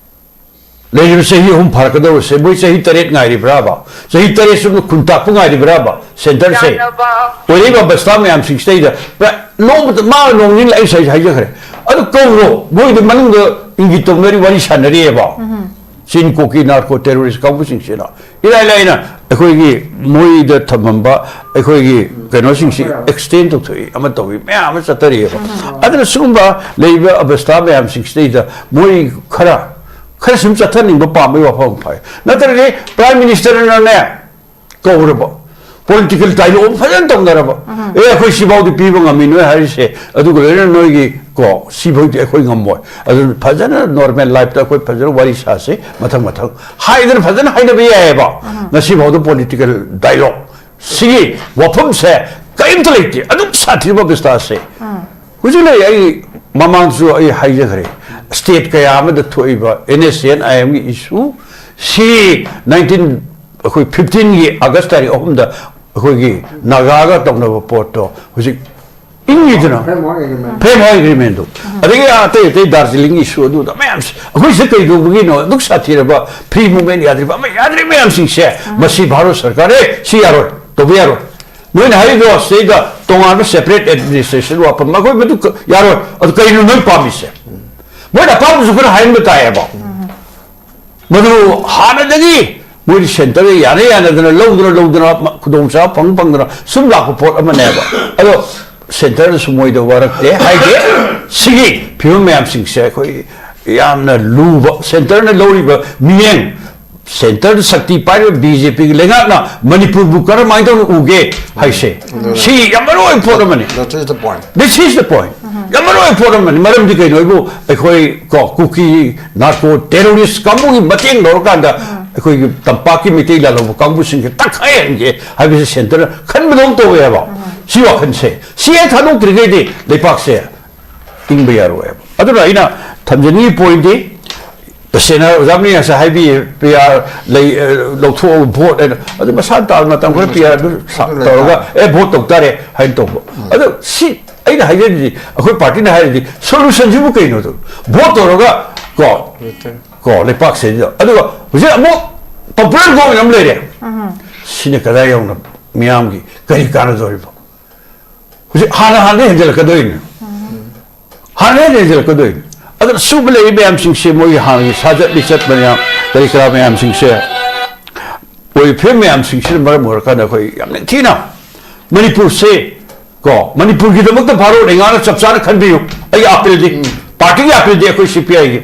ꯂꯩꯔꯤꯕ ꯆꯍꯤ ꯑꯍꯨꯝ ꯐꯥꯔꯛꯀꯗꯧꯔꯁꯦ, ꯃꯣꯏ ꯆꯍꯤ ꯇꯔꯦꯠ ꯉꯥꯏꯔꯤꯕ꯭ꯔꯥꯕ? ꯆꯍꯤ ꯇꯔꯦꯠ ꯆꯨꯞꯅ ꯈꯨꯟ ꯇꯥꯛꯄ ꯉꯥꯏꯔꯤꯕ꯭ꯔꯥꯕ ꯁꯦꯟꯇꯔꯁꯦ? ꯌꯥꯅꯕ꯫ ꯑꯣꯏꯔꯛꯏꯕ ꯑꯕꯁꯊꯥ ꯃꯌꯥꯝꯁꯤꯡꯁꯤꯗꯩꯗ ꯄ꯭ꯔ-, ꯅꯣꯡꯃꯇ ꯃꯥ ꯅꯣꯡ ꯅꯤꯅꯤ ꯑꯩ ꯉꯁꯥꯏ ꯍꯥꯏꯖꯈ꯭ꯔꯦ꯫ ꯑꯗꯨ ꯀꯧꯔꯣ, ꯃꯣꯏꯗ ꯃꯅꯨꯡꯗ ꯏꯪꯒꯤꯠ ꯇꯧꯅꯔꯤ, ꯋꯥꯔꯤ ꯁꯥꯟꯅꯔꯤꯑꯕ꯫ ꯆꯤꯟ ꯀꯣꯀꯤ ꯅꯥꯔꯀꯣ ꯇꯦꯔꯣꯔꯤꯁ ꯀꯥꯡꯕꯨꯁꯤꯡꯁꯤꯅ ꯏꯔꯥꯏ ꯂꯥꯏꯅ ꯑꯩꯈꯣꯏꯒꯤ ꯃꯣꯏꯗ ꯊꯝꯃꯝꯕ ꯑꯩꯈꯣꯏꯒꯤ ꯀꯩꯅꯣꯁꯤꯡꯁꯤ ꯑꯦꯛꯁꯇꯦꯟ ꯇꯧꯊꯣꯛꯏ, ꯑꯃ ꯇꯧꯏ, ꯃꯌꯥꯝ ꯑꯃ ꯆꯠꯊꯔꯤꯑꯕ꯫ ꯑꯗꯨꯅ ꯁꯤꯒꯨꯝꯕ ꯂꯩꯔꯤꯕ ꯑꯕꯁꯊꯥ ꯃꯌꯥꯝꯁꯤꯡꯁꯤꯗꯩꯗ ꯃꯣꯏ ꯈꯔ, ꯈꯔ ꯁꯨꯝ ꯆꯠꯊꯅꯤꯡꯕ ꯄꯥꯝꯕꯒꯤ ꯋꯥꯐꯝ ꯑꯃ ꯐꯥꯎꯏ꯫ ꯅꯠꯇ꯭ꯔꯗꯤ ꯄ꯭ꯔꯥꯏꯝ ꯃꯤꯅꯤꯁꯇꯔꯅꯅꯦ ꯀꯧꯔꯕ, ꯄꯣꯂꯤꯇꯤꯀꯦꯜ ꯗꯥꯏꯂꯣꯒ ꯑꯃ ꯐꯖꯅ ꯇꯧꯅꯔꯕ꯫ ꯑꯦ, ꯑꯩꯈꯣꯏ ꯁꯤꯐꯥꯎꯗꯤ ꯄꯤꯕ ꯉꯝꯃꯤ ꯅꯣꯏ ꯍꯥꯏꯔꯤꯁꯦ, ꯑꯗꯨꯒ ꯂꯣꯏꯅꯅ ꯅꯣꯏꯒꯤ ꯀꯣ, ꯁꯤꯐꯥꯎꯗꯤ ꯑꯩꯈꯣꯏ ꯉꯝꯃꯣꯏ꯫ ꯑꯗꯨꯅ ꯐꯖꯅ ꯅꯣꯔꯃꯦꯜ ꯂꯥꯏꯐꯇ ꯑꯩꯈꯣꯏ ꯐꯖꯅ ꯋꯥꯔꯤ ꯁꯥꯁꯤ, ꯃꯊꯪ ꯃꯊꯪ ꯍꯥꯏꯗꯅ ꯐꯖꯅ ꯍꯥꯏꯅꯕ ꯌꯥꯏꯑꯕ꯫ ꯉꯁꯤꯐꯥꯎꯗ ꯄꯣꯂꯤꯇꯤꯀꯦꯜ ꯗꯥꯏꯂꯣꯒ ꯁꯤꯒꯤ ꯋꯥꯐꯝꯁꯦ ꯀꯔꯤꯝꯇ ꯂꯩꯇꯦ, ꯑꯗꯨꯝ ꯁꯥꯊꯤꯕ ꯑꯕꯤꯁꯇꯥꯁꯦ꯫ ꯍꯧꯖꯤꯛ ꯂꯩ, ꯑꯩ ꯃꯃꯥꯡꯁꯨ ꯑꯩ ꯍꯥꯏꯖꯈ꯭ꯔꯦ, ꯁ꯭ꯇꯦꯠ ꯀꯌꯥ ꯑꯃꯗ ꯊꯣꯛꯏꯕ ꯑꯦꯟ ꯑꯦꯁ ꯑꯦꯟ ꯑꯥꯏ ꯑꯦꯝꯒꯤ ꯏꯁꯨ ꯁꯤ ꯅꯥꯏꯟꯇꯤꯟ, ꯑꯩꯈꯣꯏ ꯐꯤꯐꯇꯤꯟꯒꯤ ꯑꯥꯒꯁ ꯇꯥꯔꯤꯛ ꯑꯍꯨꯝꯗ ꯑꯩꯈꯣꯏꯒꯤ ꯅꯥꯒꯥꯒ ꯇꯧꯅꯕ ꯄꯣꯠꯇꯣ ꯍꯧꯖꯤꯛ ꯏꯪꯉꯤꯗꯅ꯫ Framework agreement꯫ Framework agreement ꯗꯨ꯫ ꯑꯗꯒꯤ ꯑꯇꯩ ꯑꯇꯩ ꯗꯥꯔꯖꯤꯂꯤꯡ ꯏꯁꯨ ꯑꯗꯨꯗ ꯃꯌꯥꯝꯁꯦ ꯑꯩꯈꯣꯏꯁꯦ ꯀꯩꯗꯧꯕꯒꯤꯅꯣ ꯑꯗꯨꯛ ꯁꯥꯊꯤꯔꯕ ꯐ꯭ꯔꯤ ꯃꯨꯚꯃꯦꯟ ꯌꯥꯗ꯭ꯔꯤꯕ ꯑꯃ ꯌꯥꯗ꯭ꯔꯤ ꯃꯌꯥꯝꯁꯤꯡꯁꯦ? ꯃꯁꯤ ꯚꯥꯔꯠ ꯁꯔꯀꯥꯔ, "ꯑꯦ, ꯁꯤ ꯌꯥꯔꯣꯏ, ꯇꯧꯕ ꯌꯥꯔꯣꯏ, ꯅꯣꯏꯅ ꯍꯥꯏꯔꯤꯗꯣ ꯁꯤꯗꯩꯗ ꯇꯣꯉꯥꯟꯕ ꯁꯦꯄꯔꯦꯠ ꯑꯦꯗꯃꯤꯅꯤꯁꯇ꯭ꯔꯦꯁꯟ ꯋꯥꯐꯝ ꯑꯩꯈꯣꯏ ꯃꯗꯨ ꯀ-, ꯌꯥꯔꯣꯏ, ꯑꯗꯨ ꯀꯩꯅꯣ ꯅꯣꯏ ꯄꯥꯝꯃꯤꯁꯦ?" ꯃꯣꯏꯅ ꯑꯄꯥꯝꯕꯁꯨ ꯈꯔ ꯍꯥꯏꯍꯟꯕ ꯇꯥꯏꯌꯦꯕ꯫ ꯃꯗꯨ ꯍꯥꯟꯅꯗꯒꯤ ꯃꯣꯏꯗꯤ ꯁꯦꯟꯇꯔꯒ ꯌꯥꯅ ꯌꯥꯅꯗꯅ ꯂꯧꯗꯅ ꯂꯧꯗꯅ ꯃ-, ꯈꯨꯗꯣꯡꯆꯥꯕ ꯐꯪ ꯐꯪꯗꯅ ꯁꯨꯝ ꯂꯥꯛꯄ ꯄꯣꯠ ꯑꯃꯅꯦꯕ꯫ ꯑꯗꯣ ꯁꯦꯟꯇꯔꯅꯁꯨ ꯃꯣꯏꯗ ꯋꯥꯔꯛꯇꯦ ꯍꯥꯏꯗꯦ꯫ ꯁꯤꯒꯤ ꯐꯤꯕꯝ ꯃꯌꯥꯝꯁꯤꯡꯁꯦ ꯑꯩꯈꯣꯏ ꯌꯥꯝꯅ ꯂꯨꯕ, ꯁꯦꯟꯇꯔꯅ ꯂꯧꯔꯤꯕ ꯃꯤꯠꯌꯦꯡ, ꯁꯦꯟꯇꯔꯗ ꯁꯛꯇꯤ ꯄꯥꯏꯔꯤꯕ ꯕꯤ ꯖꯦ ꯄꯤꯒꯤ ꯂꯩꯉꯥꯛꯅ ꯃꯅꯤꯄꯨꯔꯕꯨ ꯀꯔꯝꯍꯥꯏꯅ ꯇꯧꯅ ꯎꯒꯦ ꯍꯥꯏꯁꯦ, ꯁꯤ ꯌꯥꯝ ꯃꯔꯨ ꯑꯣꯏꯕ ꯄꯣꯠ ꯑꯃꯅꯤ꯫ That is the point. This is the point. ꯌꯥꯝ ꯃꯔꯨ ꯑꯣꯏꯕ ꯄꯣꯠ ꯑꯃꯅꯤ꯫ ꯃꯔꯝꯗꯤ ꯀꯩꯅꯣ ꯍꯥꯏꯕꯨ, ꯑꯩꯈꯣꯏ ꯀꯣ, ꯀꯨꯀꯤ ꯅꯥꯔꯀꯣ ꯇꯦꯔꯣꯔꯤꯁ ꯀꯥꯡꯕꯨꯒꯤ ꯃꯇꯦꯡ ꯂꯧꯔꯀꯥꯟꯗ ꯑꯩꯈꯣꯏꯒꯤ ꯇꯝꯄꯥꯛꯀꯤ ꯃꯩꯇꯩ ꯂꯥꯜꯍꯧꯕ ꯀꯥꯡꯕꯨꯁꯤꯡꯁꯦ ꯇꯛꯈꯥꯏꯍꯟꯒꯦ ꯍꯥꯏꯕꯁꯦ ꯁꯦꯟꯇꯔꯅ ꯈꯟꯕꯗꯧ ꯇꯧꯋꯦꯕ꯫ ꯁꯤ ꯋꯥꯈꯜꯁꯦ, ꯁꯤ ꯍꯦꯛ ꯊꯥꯗꯣꯛꯇ꯭ꯔꯤꯈꯩꯗꯤ ꯂꯩꯄꯥꯛꯁꯦ ꯏꯪꯕ ꯌꯥꯔꯣꯏꯕ꯫ ꯑꯗꯨꯅ ꯑꯩꯅ ꯊꯝꯖꯅꯤꯡꯉꯤ ꯄꯣꯏꯟꯗꯤ, ꯇꯁꯦꯡꯅ ꯑꯣꯖꯥ ꯃꯅꯤ ꯉꯁꯥꯏ ꯍꯥꯏꯕꯤꯌꯦ, ꯄꯤ ꯑꯥꯔ ꯂꯩ, ꯑ, ꯂꯧꯊꯣꯛꯑꯒ ꯚꯣꯠ ꯍꯥꯏꯅ, ꯑꯗꯨ ꯃꯁꯥ ꯇꯥꯕ ꯃꯇꯝ ꯈꯔ ꯄꯤ ꯑꯥꯔ ꯑꯗꯨ ꯁꯥ-, ꯑꯗꯨ ꯂꯩ ꯇꯧꯔꯒ, ꯇꯥꯔꯦ꯫ ꯑꯦ, ꯚꯣꯠ ꯇꯧ ꯇꯥꯔꯦ ꯍꯥꯏꯅ ꯇꯧꯕ꯫ ꯑꯗꯣ ꯁꯤ ꯑꯩꯅ ꯍꯥꯏꯖꯔꯤꯁꯤ, ꯑꯩꯈꯣꯏ ꯄꯥꯔꯇꯤꯅ ꯍꯥꯏꯔꯤꯗꯤ ꯁꯣꯂꯨꯁꯟꯁꯤꯕꯨ ꯀꯩꯅꯣꯗꯣ? ꯚꯣꯠ ꯇꯧꯔꯒ ꯀꯣ, ꯀꯣ, ꯂꯩꯄꯥꯛꯁꯤꯗ꯫ ꯑꯗꯨꯒ ꯍꯧꯖꯤꯛ ꯑꯃꯨꯛ ꯄꯣꯄꯨꯂꯔ ꯒꯣꯚꯔꯟꯃꯦꯟꯠ ꯑꯃ ꯂꯩꯔꯦ꯫ ꯁꯤꯅ ꯀꯗꯥꯏ ꯌꯧꯅ ꯃꯤꯌꯥꯝꯒꯤ ꯀꯔꯤ ꯀꯥꯟꯅꯗꯧꯔꯤꯕ? ꯍꯧꯖꯤꯛ ꯍꯥꯟꯅ ꯍꯥꯟꯅ ꯍꯦꯟꯖꯜꯂꯛꯀꯗꯣꯏꯅꯤ꯫ ꯍꯥꯟꯅ ꯍꯦꯟꯅ ꯍꯦꯟꯖꯜꯂꯛꯀꯗꯣꯏꯅꯤ꯫ ꯑꯗꯨꯅ ꯁꯨꯕ ꯂꯩꯔꯤ ꯃꯌꯥꯝꯁꯤꯡꯁꯦ, ꯃꯣꯏꯒꯤ ꯍꯥꯟꯅꯒꯤ ꯁꯥꯖꯠ ꯂꯤꯆꯠ ꯃꯌꯥꯝ, ꯀꯔꯤ ꯀꯔꯥ ꯃꯌꯥꯝꯁꯤꯡꯁꯦ, ꯑꯣꯏꯔꯤꯕ ꯐꯤꯕꯝ ꯃꯌꯥꯝꯁꯤꯡꯁꯤꯅ ꯃꯔꯝ ꯑꯣꯏꯔꯀꯥꯟꯗ ꯑꯩꯈꯣꯏ ꯌꯥꯝ ꯅꯤꯡꯊꯤꯅ ꯃꯅꯤꯄꯨꯔꯁꯦ, ꯀꯣ, ꯃꯅꯤꯄꯨꯔꯒꯤꯗꯃꯛꯇ ꯚꯥꯔꯠ ꯂꯩꯉꯥꯛꯅ ꯆꯞ ꯆꯥꯅ ꯈꯟꯕꯤꯌꯨ꯫ ꯑꯩꯒꯤ ꯑꯄꯤꯜꯗꯤ, ꯄꯥꯔꯇꯤꯒꯤ ꯑꯄꯤꯜꯗꯤ ꯑꯩꯈꯣꯏ ꯁꯤ ꯄꯤ ꯑꯥꯏꯒꯤ꯫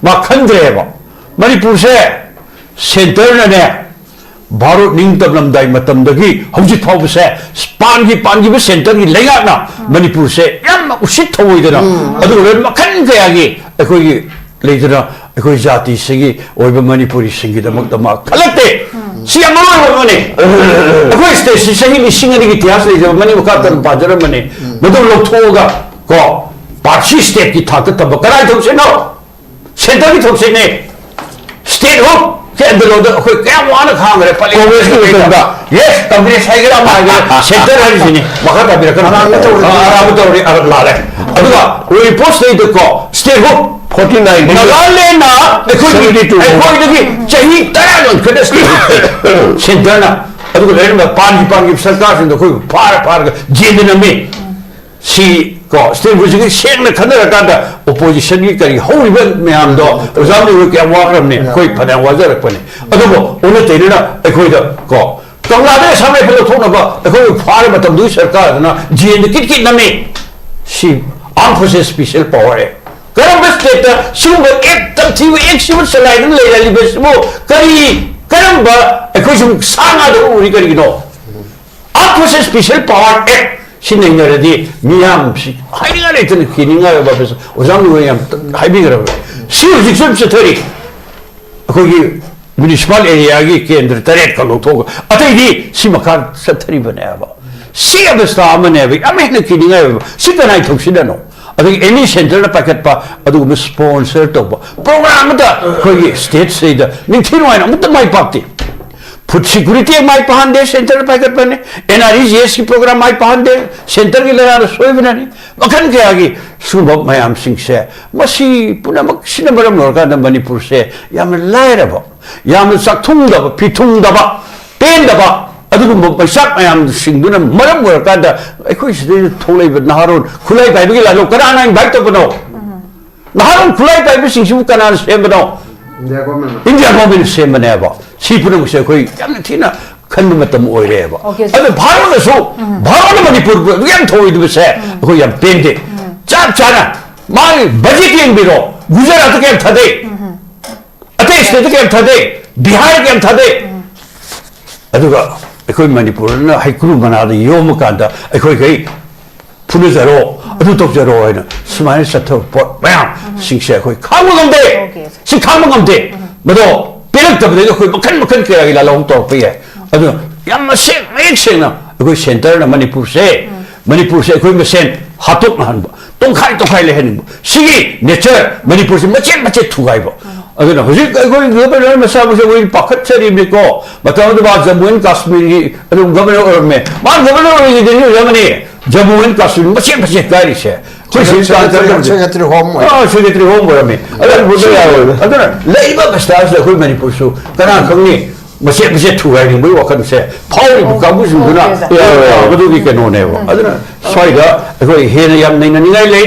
ꯃꯥ ꯈꯟꯗ꯭ꯔꯦꯕ꯫ ꯃꯅꯤꯄꯨꯔꯁꯦ ꯁꯦꯟꯇꯔꯅꯅꯦ, ꯚꯥꯔꯠ ꯅꯤꯡꯇꯝꯂꯝꯗꯥꯏ ꯃꯇꯝꯗꯒꯤ ꯍꯧꯖꯤꯛ ꯐꯥꯎꯕꯁꯦ ꯄꯥꯟꯈꯤ ꯄꯥꯟꯈꯤꯕ ꯁꯦꯟꯇꯔꯒꯤ ꯂꯩꯉꯥꯛꯅ ꯃꯅꯤꯄꯨꯔꯁꯦ ꯌꯥꯝꯅ ꯎꯁꯤꯠ ꯊꯧꯑꯣꯏꯗꯅ, ꯑꯗꯨꯒ ꯂꯣꯏꯅ ꯃꯈꯜ ꯀꯌꯥꯒꯤ ꯑꯩꯈꯣꯏꯒꯤ ꯂꯩꯗꯅ ꯑꯩꯈꯣꯏ ꯖꯥꯇꯤꯁꯤꯒꯤ ꯑꯣꯏꯕ ꯃꯅꯤꯄꯨꯔꯤꯁꯤꯡꯒꯤꯗꯃꯛꯇ ꯃꯥ ꯈꯜꯂꯛꯇꯦ꯫ ꯁꯤ ꯌꯥꯝ ꯃꯔꯨ ꯑꯣꯏꯕ ꯑꯃꯅꯤ꯫ ꯑꯩꯈꯣꯏ ꯁ꯭ꯇꯦꯠꯁꯤ ꯆꯍꯤ ꯂꯤꯁꯤꯡ ꯑꯅꯤꯒꯤ ꯏꯇꯤꯍꯥꯁ ꯂꯩꯖꯕ, ꯃꯅꯤꯡ ꯃꯈꯥ ꯇꯝ ꯄꯥꯖꯔꯝꯕꯅꯤ꯫ ꯃꯗꯨ ꯂꯧꯊꯣꯛꯑꯒ ꯀꯣ, ꯄꯥꯔꯁꯤ ꯁ꯭ꯇꯦꯠꯀꯤ ꯊꯥꯛꯇ ꯇꯝꯕ ꯀꯗꯥꯏ ꯊꯧꯁꯤꯅꯣ? ꯁꯦꯟꯇꯔꯒꯤ ꯊꯧꯁꯤꯅꯦ꯫ ꯁ꯭ꯇꯦꯠ ꯍꯨꯞ ꯀꯦꯟꯗ꯭ꯔꯣꯗ ꯑꯩꯈꯣꯏ ꯀꯌꯥꯝ ꯋꯥꯅ ꯈꯥꯡꯈ꯭ꯔꯦ ꯄꯂꯦ꯫ ꯀꯣꯡꯒ꯭ꯔꯦꯁꯀꯤ ꯃꯇꯝꯗ꯫ ꯌꯦꯁ, ꯀꯪꯒ꯭ꯔꯦꯁ ꯍꯥꯏꯒꯦꯔꯥ ꯑꯃ ꯍꯥꯏꯒꯦꯔꯥ, ꯁꯦꯟꯇꯔ ꯍꯥꯏꯔꯤꯁꯤꯅꯦ꯫ ꯃꯈꯥ ꯇꯥꯕꯤꯔꯛꯀꯅꯨ꯫ ꯑꯔꯥꯟꯕ ꯇꯧꯔꯤ꯫ ꯑ, ꯑꯔꯥꯟꯕ ꯇꯧꯔꯤ꯫ ꯑ, ꯂꯥꯜꯂꯦ꯫ ꯑꯗꯨꯒ ꯎꯔꯤꯄꯣꯠ ꯁꯤꯗꯩꯗꯀꯣ, ꯁ꯭ꯇꯦꯠ ꯍꯨꯞ ꯐꯣꯔꯇꯤ ꯅꯥꯏꯟ꯫ ꯅꯥꯒꯥꯂꯦꯟꯅ ꯑꯩꯈꯣꯏꯒꯤ, ꯁꯚꯦꯟꯇꯤ ꯇꯨ꯫ ꯑꯩꯈꯣꯏꯗꯒꯤ ꯆꯍꯤ ꯇꯔꯥ ꯌꯣꯟꯈ꯭ꯔꯦ ꯁ꯭ꯇꯦꯠ ꯍꯨꯞ꯫ ꯁꯦꯟꯇꯔꯅ꯫ ꯑꯗꯨꯒ ꯂꯣꯏꯅꯃꯛ ꯄꯥꯟꯈꯤ ꯄꯥꯟꯈꯤꯕ ꯁꯔꯀꯥꯔꯁꯤꯡꯗꯣ ꯑꯩꯈꯣꯏ ꯐꯥꯔ ꯐꯥꯔꯒ ꯖꯦꯜꯗ ꯅꯝꯃꯤ꯫ ꯁꯤ ꯀꯣ, ꯁ꯭ꯇꯦꯠ ꯍꯧꯖꯤꯛꯀꯤ ꯁꯦꯡꯅ ꯈꯟꯅꯔꯀꯥꯟꯗ ꯑꯣꯄꯣꯖꯤꯁꯟꯒꯤ ꯀꯔꯤ ꯍꯧꯔꯤꯕ ꯃꯌꯥꯝꯗꯣ ꯑꯣꯖꯥ ꯃꯤꯑꯣꯏ ꯀꯌꯥꯝ ꯋꯥꯈ꯭ꯔꯕꯅꯤ, ꯑꯩꯈꯣꯏ ꯐꯅꯌꯥꯝ ꯋꯥꯖꯔꯛꯄꯅꯤ꯫ ꯑꯗꯨꯕꯨ ꯑꯣꯟꯅ ꯇꯩꯅꯅ ꯑꯩꯈꯣꯏꯗ ꯀꯣ, ꯀꯪꯂꯥꯗ ꯑꯁꯥꯝ ꯔꯥꯏꯐꯜ ꯂꯧꯊꯣꯛꯅꯕ ꯑꯩꯈꯣꯏ ꯐꯥꯔ ꯃꯇꯝꯗꯨꯒꯤ ꯁꯔꯀꯥꯔꯗꯨꯅ ꯖꯦꯜꯗ ꯀꯤꯠ ꯀꯤꯠ ꯅꯝꯃꯤ꯫ ꯁꯤ ꯑꯥꯔꯝ ꯐꯣꯔꯁꯦꯁ ꯁ꯭ꯄꯤꯁꯦꯜ ꯄꯋꯥꯔ ꯑꯦꯛ꯫ ꯀꯔꯝꯕ ꯁ꯭ꯇꯦꯠꯇ ꯁꯤꯒꯨꯝꯕ ꯑꯦꯛ, ꯇꯝꯊꯤꯕ ꯑꯦꯛ ꯁꯤꯕꯨ ꯆꯂꯥꯏꯗꯨꯅ ꯂꯩꯔꯛꯂꯤꯕꯁꯤꯕꯨ ꯀꯔꯤ, ꯀꯔꯝꯕ ꯑꯩꯈꯣꯏꯁꯨ ꯁꯥ ꯉꯥꯗ ꯎꯔꯤ ꯀꯔꯤꯒꯤꯅꯣ? ꯑꯥꯔꯝ ꯐꯣꯔꯁꯦꯁ ꯁ꯭ꯄꯤꯁꯦꯜ ꯄꯋꯥꯔ ꯑꯦꯛ ꯁꯤ ꯅꯩꯅꯔꯗꯤ ꯃꯤꯌꯥꯝꯁꯤ ꯍꯥꯏꯅꯤꯡꯉꯥꯏ ꯂꯩꯇꯅ ꯀꯤꯅꯤꯡꯉꯥꯏ ꯑꯣꯏꯕ ꯑꯣꯐꯤꯁ ꯑꯣꯖꯥ ꯃꯤꯑꯣꯏ ꯌꯥꯝ ꯍꯥꯏꯕꯤꯈ꯭ꯔꯕꯅꯤ꯫ ꯁꯤ ꯍꯧꯖꯤꯛꯁꯨ ꯑꯗꯨꯝ ꯆꯠꯊꯔꯤ꯫ ꯑꯩꯈꯣꯏꯒꯤ ꯃ꯭ꯌꯨꯅꯤꯁꯤꯄꯥꯜ ꯑꯦꯔꯤꯌꯥꯒꯤ ꯀꯦꯟꯗ꯭ꯔ ꯇꯔꯦꯠꯀ ꯂꯧꯊꯣꯛꯑꯒ ꯑꯇꯩꯗꯤ ꯁꯤ ꯃꯈꯥ ꯆꯠꯊꯔꯤꯕꯅꯦꯕ꯫ ꯁꯤ ꯑꯕꯁꯊꯥ ꯑꯃꯅꯦꯕ, ꯌꯥꯝ ꯍꯦꯟꯅ ꯀꯤꯅꯤꯡꯉꯥꯏ ꯑꯣꯏꯕ꯫ ꯁꯤ ꯀꯅꯥꯏ ꯊꯧꯁꯤꯟꯅꯅꯣ? ꯑꯗꯒꯤ ꯑꯦꯅꯤ ꯁꯦꯟꯇꯔꯅ ꯄꯥꯏꯈꯠꯄ ꯑꯗꯨꯒꯨꯝꯕ ꯁ꯭ꯄꯣꯟꯁꯔ ꯇꯧꯕ ꯄ꯭ꯔꯣꯒ꯭ꯔꯥꯝ ꯑꯃꯇ ꯑꯩꯈꯣꯏꯒꯤ ꯁ꯭ꯇꯦꯠꯁꯤꯗ ꯅꯤꯡꯊꯤ ꯅꯨꯡꯉꯥꯏꯅ ꯑꯃꯇ ꯃꯥꯏ ꯄꯥꯛꯇꯦ꯫ ꯐꯨꯗ ꯁꯤꯀ꯭ꯌꯨꯔꯤꯇꯤ ꯃꯥꯏ ꯄꯥꯛꯍꯟꯗꯦ, ꯁꯦꯟꯇꯔꯅ ꯄꯥꯏꯈꯠꯄꯅꯤ꯫ ꯑꯦꯟ ꯑꯥꯔ ꯏ ꯖꯤ ꯑꯦꯁꯀꯤ ꯄ꯭ꯔꯣꯒ꯭ꯔꯥꯝ ꯃꯥꯏ ꯄꯥꯛꯍꯟꯗꯦ, ꯁꯦꯟꯇꯔꯒꯤ ꯂꯩꯉꯥꯛꯅ ꯁꯣꯏꯕꯅꯅꯤ꯫ ꯃꯈꯜ ꯀꯌꯥꯒꯤ ꯁꯤꯒꯨꯝꯕ ꯃꯌꯥꯝꯁꯤꯡꯁꯦ, ꯃꯁꯤ ꯄꯨꯝꯅꯃꯛꯁꯤꯅ ꯃꯔꯝ ꯑꯣꯏꯔꯀꯥꯟꯗ ꯃꯅꯤꯄꯨꯔꯁꯦ ꯌꯥꯝꯅ ꯂꯥꯏꯔꯕ, ꯌꯥꯝꯅ ꯆꯥꯛꯊꯨꯡꯗꯕ, ꯐꯤꯊꯨꯡꯗꯕ, ꯄꯦꯟꯗꯕ, ꯑꯗꯨꯒꯨꯝꯕ ꯃꯩꯆꯥꯛ ꯃꯌꯥꯝꯁꯤꯡꯗꯨꯅ ꯃꯔꯝ ꯑꯣꯏꯔꯀꯥꯟꯗ ꯑꯩꯈꯣꯏ ꯁꯤꯗꯩꯗ ꯊꯣꯛꯂꯛꯏꯕ ꯅꯍꯥꯔꯣꯟ ꯈꯨꯠꯂꯥꯏ ꯄꯥꯏꯕꯒꯤ ꯂꯥꯜꯂꯣ ꯀꯅꯥꯅ ꯏꯟꯚꯥꯏꯠ ꯇꯧꯕꯅꯣ? ꯅꯍꯥꯔꯣꯟ ꯈꯨꯠꯂꯥꯏ ꯄꯥꯏꯕꯁꯤꯡꯁꯤꯕꯨ ꯀꯅꯥꯅ ꯁꯦꯝꯕꯅꯣ? ꯏꯟꯗꯤꯌꯥ ꯒꯣꯔꯃꯦꯟꯅ꯫ ꯏꯟꯗꯤꯌꯥ ꯒꯣꯔꯃꯦꯟꯅ ꯁꯦꯝꯕꯅꯦꯕ꯫ ꯁꯤ ꯄꯨꯝꯅꯃꯛꯁꯦ ꯑꯩꯈꯣꯏ ꯌꯥꯝꯅ ꯊꯤꯅ ꯈꯟꯕ ꯃꯇꯝ ꯑꯣꯏꯔꯦꯕ꯫ Okay, sir. ꯑꯗꯨ ꯚꯥꯔꯠꯅꯁꯨ, ꯚꯥꯔꯠꯅ ꯃꯅꯤꯄꯨꯔꯕꯨ ꯑꯗꯨꯛ ꯌꯥꯝ ꯊꯧꯑꯣꯏꯗꯕꯁꯦ ꯑꯩꯈꯣꯏ ꯌꯥꯝ ꯄꯦꯟꯗꯦ꯫ ꯆꯞ ꯆꯥꯅ ꯃꯥꯒꯤ ꯕꯖꯦꯠ ꯌꯦꯡꯕꯤꯔꯣ, ꯒꯨꯖꯔꯥꯠꯇ ꯀꯌꯥꯝ ꯊꯥꯗꯩ? ꯑꯇꯩ ꯁ꯭ꯇꯦꯠꯇ ꯀꯌꯥꯝ ꯊꯥꯗꯩ? ꯕꯤꯍꯥꯔ ꯀꯌꯥꯝ ꯊꯥꯗꯩ? ꯑꯗꯨꯒ ꯑꯩꯈꯣꯏ ꯃꯅꯤꯄꯨꯔꯅ ꯍꯩꯀ꯭ꯔꯨ ꯃꯅꯥꯗ ꯌꯣꯝꯃꯀꯥꯟꯗ ꯑꯩꯈꯣꯏꯈꯩ ꯐꯨꯅꯖꯔꯣ, ꯑꯗꯨ ꯇꯧꯖꯔꯣ ꯍꯥꯏꯅ ꯁꯨꯃꯥꯏꯅ ꯆꯠꯊꯕ ꯄꯣꯠ ꯃꯌꯥꯝꯁꯤꯡꯁꯦ ꯑꯩꯈꯣꯏ ꯈꯥꯡꯕ ꯉꯝꯗꯦ꯫ Okay. ꯁꯤ ꯈꯥꯡꯕ ꯉꯝꯗꯦ꯫ ꯃꯗꯣ ꯄꯤꯔꯛꯇꯕꯗꯒꯤ ꯑꯩꯈꯣꯏ ꯃꯈꯜ ꯃꯈꯜ ꯀꯌꯥꯒꯤ ꯂꯥꯜꯍꯧ ꯇꯧꯔꯛꯄ ꯌꯥꯏ꯫ ꯑꯗꯨꯅ ꯌꯥꯝ ꯃꯁꯦꯡ, ꯃꯌꯦꯛ ꯁꯦꯡꯅ ꯑꯩꯈꯣꯏ ꯁꯦꯟꯇꯔꯅ ꯃꯅꯤꯄꯨꯔꯁꯦ, ꯃꯅꯤꯄꯨꯔꯁꯦ ꯑꯩꯈꯣꯏ ꯃꯁꯦꯟ ꯍꯥꯠꯇꯣꯛꯅꯍꯟꯕ, ꯇꯣꯡꯈꯥꯏ ꯇꯣꯡꯈꯥꯏ ꯂꯩꯍꯟꯅꯤꯡꯕ, ꯁꯤꯒꯤ ꯅꯦꯆꯔ ꯃꯅꯤꯄꯨꯔꯁꯤ ꯃꯆꯦꯠ ꯃꯆꯦꯠ ꯊꯨꯒꯥꯏꯕ꯫ ꯑꯗꯨꯅ ꯍꯧꯖꯤꯛ ꯑꯩꯈꯣꯏ ꯒꯚꯔꯅꯔ ꯃꯁꯥꯕꯨꯁꯨ ꯑꯩꯈꯣꯏ ꯄꯥꯈꯠꯆꯔꯤꯕꯅꯤꯀꯣ꯫ ꯃꯇꯝ ꯑꯗꯨꯗ ꯖꯝꯃꯨ ꯑꯦꯟ ꯀꯥꯁꯃꯤꯔꯒꯤ ꯑꯗꯨꯝ ꯒꯚꯔꯅꯔ ꯑꯣꯏꯔꯝꯃꯦ꯫ ꯃꯥ ꯒꯚꯔꯅꯔ ꯑꯣꯏꯔꯤꯉꯩꯗꯗꯤ ꯑꯣꯏꯔꯝꯒꯅꯤ ꯖꯝꯃꯨ ꯑꯦꯟ ꯀꯥꯁꯃꯤꯔ ꯃꯆꯦꯠ ꯃꯆꯦꯠ ꯀꯥꯏꯔꯤꯁꯦ꯫ ꯑꯩꯈꯣꯏ ꯁꯤ ꯁꯦꯀ꯭ꯔꯦꯇꯔꯤ ꯍꯣꯝ ꯑꯣꯏ꯫ ꯑꯥ, ꯁꯦꯀ꯭ꯔꯦꯇꯔꯤ ꯍꯣꯝ ꯑꯣꯏꯔꯝꯃꯤ꯫ ꯑꯗꯨ ꯍꯧꯖꯤꯛ ꯌꯥꯔꯣꯏ꯫ ꯑꯗꯨꯅ ꯂꯩꯔꯤꯕ ꯑꯕꯁꯊꯥꯁꯤꯗ ꯑꯩꯈꯣꯏ ꯃꯅꯤꯄꯨꯔꯁꯨ ꯀꯅꯥ ꯈꯪꯅꯤ ꯃꯆꯦꯠ ꯃꯆꯦꯠ ꯊꯨꯒꯥꯏꯅꯤꯡꯕꯒꯤ ꯋꯥꯈꯜꯁꯦ ꯐꯥꯎꯔꯤꯕ ꯀꯥꯡꯕꯨꯁꯤꯡꯗꯨꯅ Okay, sir. ꯃꯗꯨꯒꯤ ꯀꯩꯅꯣꯅꯦꯕ꯫ ꯑꯗꯨꯅ ꯁ꯭ꯋꯥꯏꯗ ꯑꯩꯈꯣꯏ ꯍꯦꯟꯅ ꯌꯥꯝ ꯅꯩꯅꯅꯤꯡꯉꯥꯏ ꯂꯩ꯫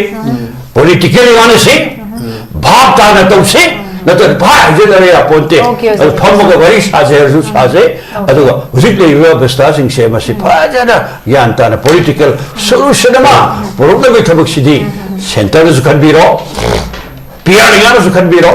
ꯄꯣꯂꯤꯇꯤꯀꯦꯜ ꯉꯥꯡꯅꯁꯤ, ꯚꯥꯞ ꯇꯥꯅ ꯇꯧꯁꯤ, ꯅꯠꯇ꯭ꯔꯗꯤ ꯚꯥꯞ ꯍꯥꯏꯖꯤꯟꯅꯕ ꯌꯥꯄꯣꯟꯇꯦ꯫ Okay, sir. ꯑꯗꯨ ꯐꯝꯃꯒ ꯋꯥꯔꯤ ꯁꯥꯁꯦ ꯍꯥꯏꯔꯁꯨ ꯁꯥꯁꯦ, ꯑꯗꯨꯒ ꯍꯧꯖꯤꯛ ꯂꯩꯔꯤꯕ ꯑꯕꯁꯊꯥꯁꯤꯡꯁꯦ ꯃꯁꯤ ꯐꯖꯅ ꯒ꯭ꯌꯥꯟ ꯇꯥꯅ ꯄꯣꯂꯤꯇꯤꯀꯦꯜ ꯁꯣꯂꯨꯁꯟ ꯑꯃ ꯄꯨꯔꯛꯅꯕꯒꯤ ꯊꯕꯛꯁꯤꯗꯤ ꯁꯦꯟꯇꯔꯅꯁꯨ ꯈꯟꯕꯤꯔꯣ, ꯄꯤ ꯑꯥꯔ ꯂꯩꯉꯥꯛꯅꯁꯨ ꯈꯟꯕꯤꯔꯣ꯫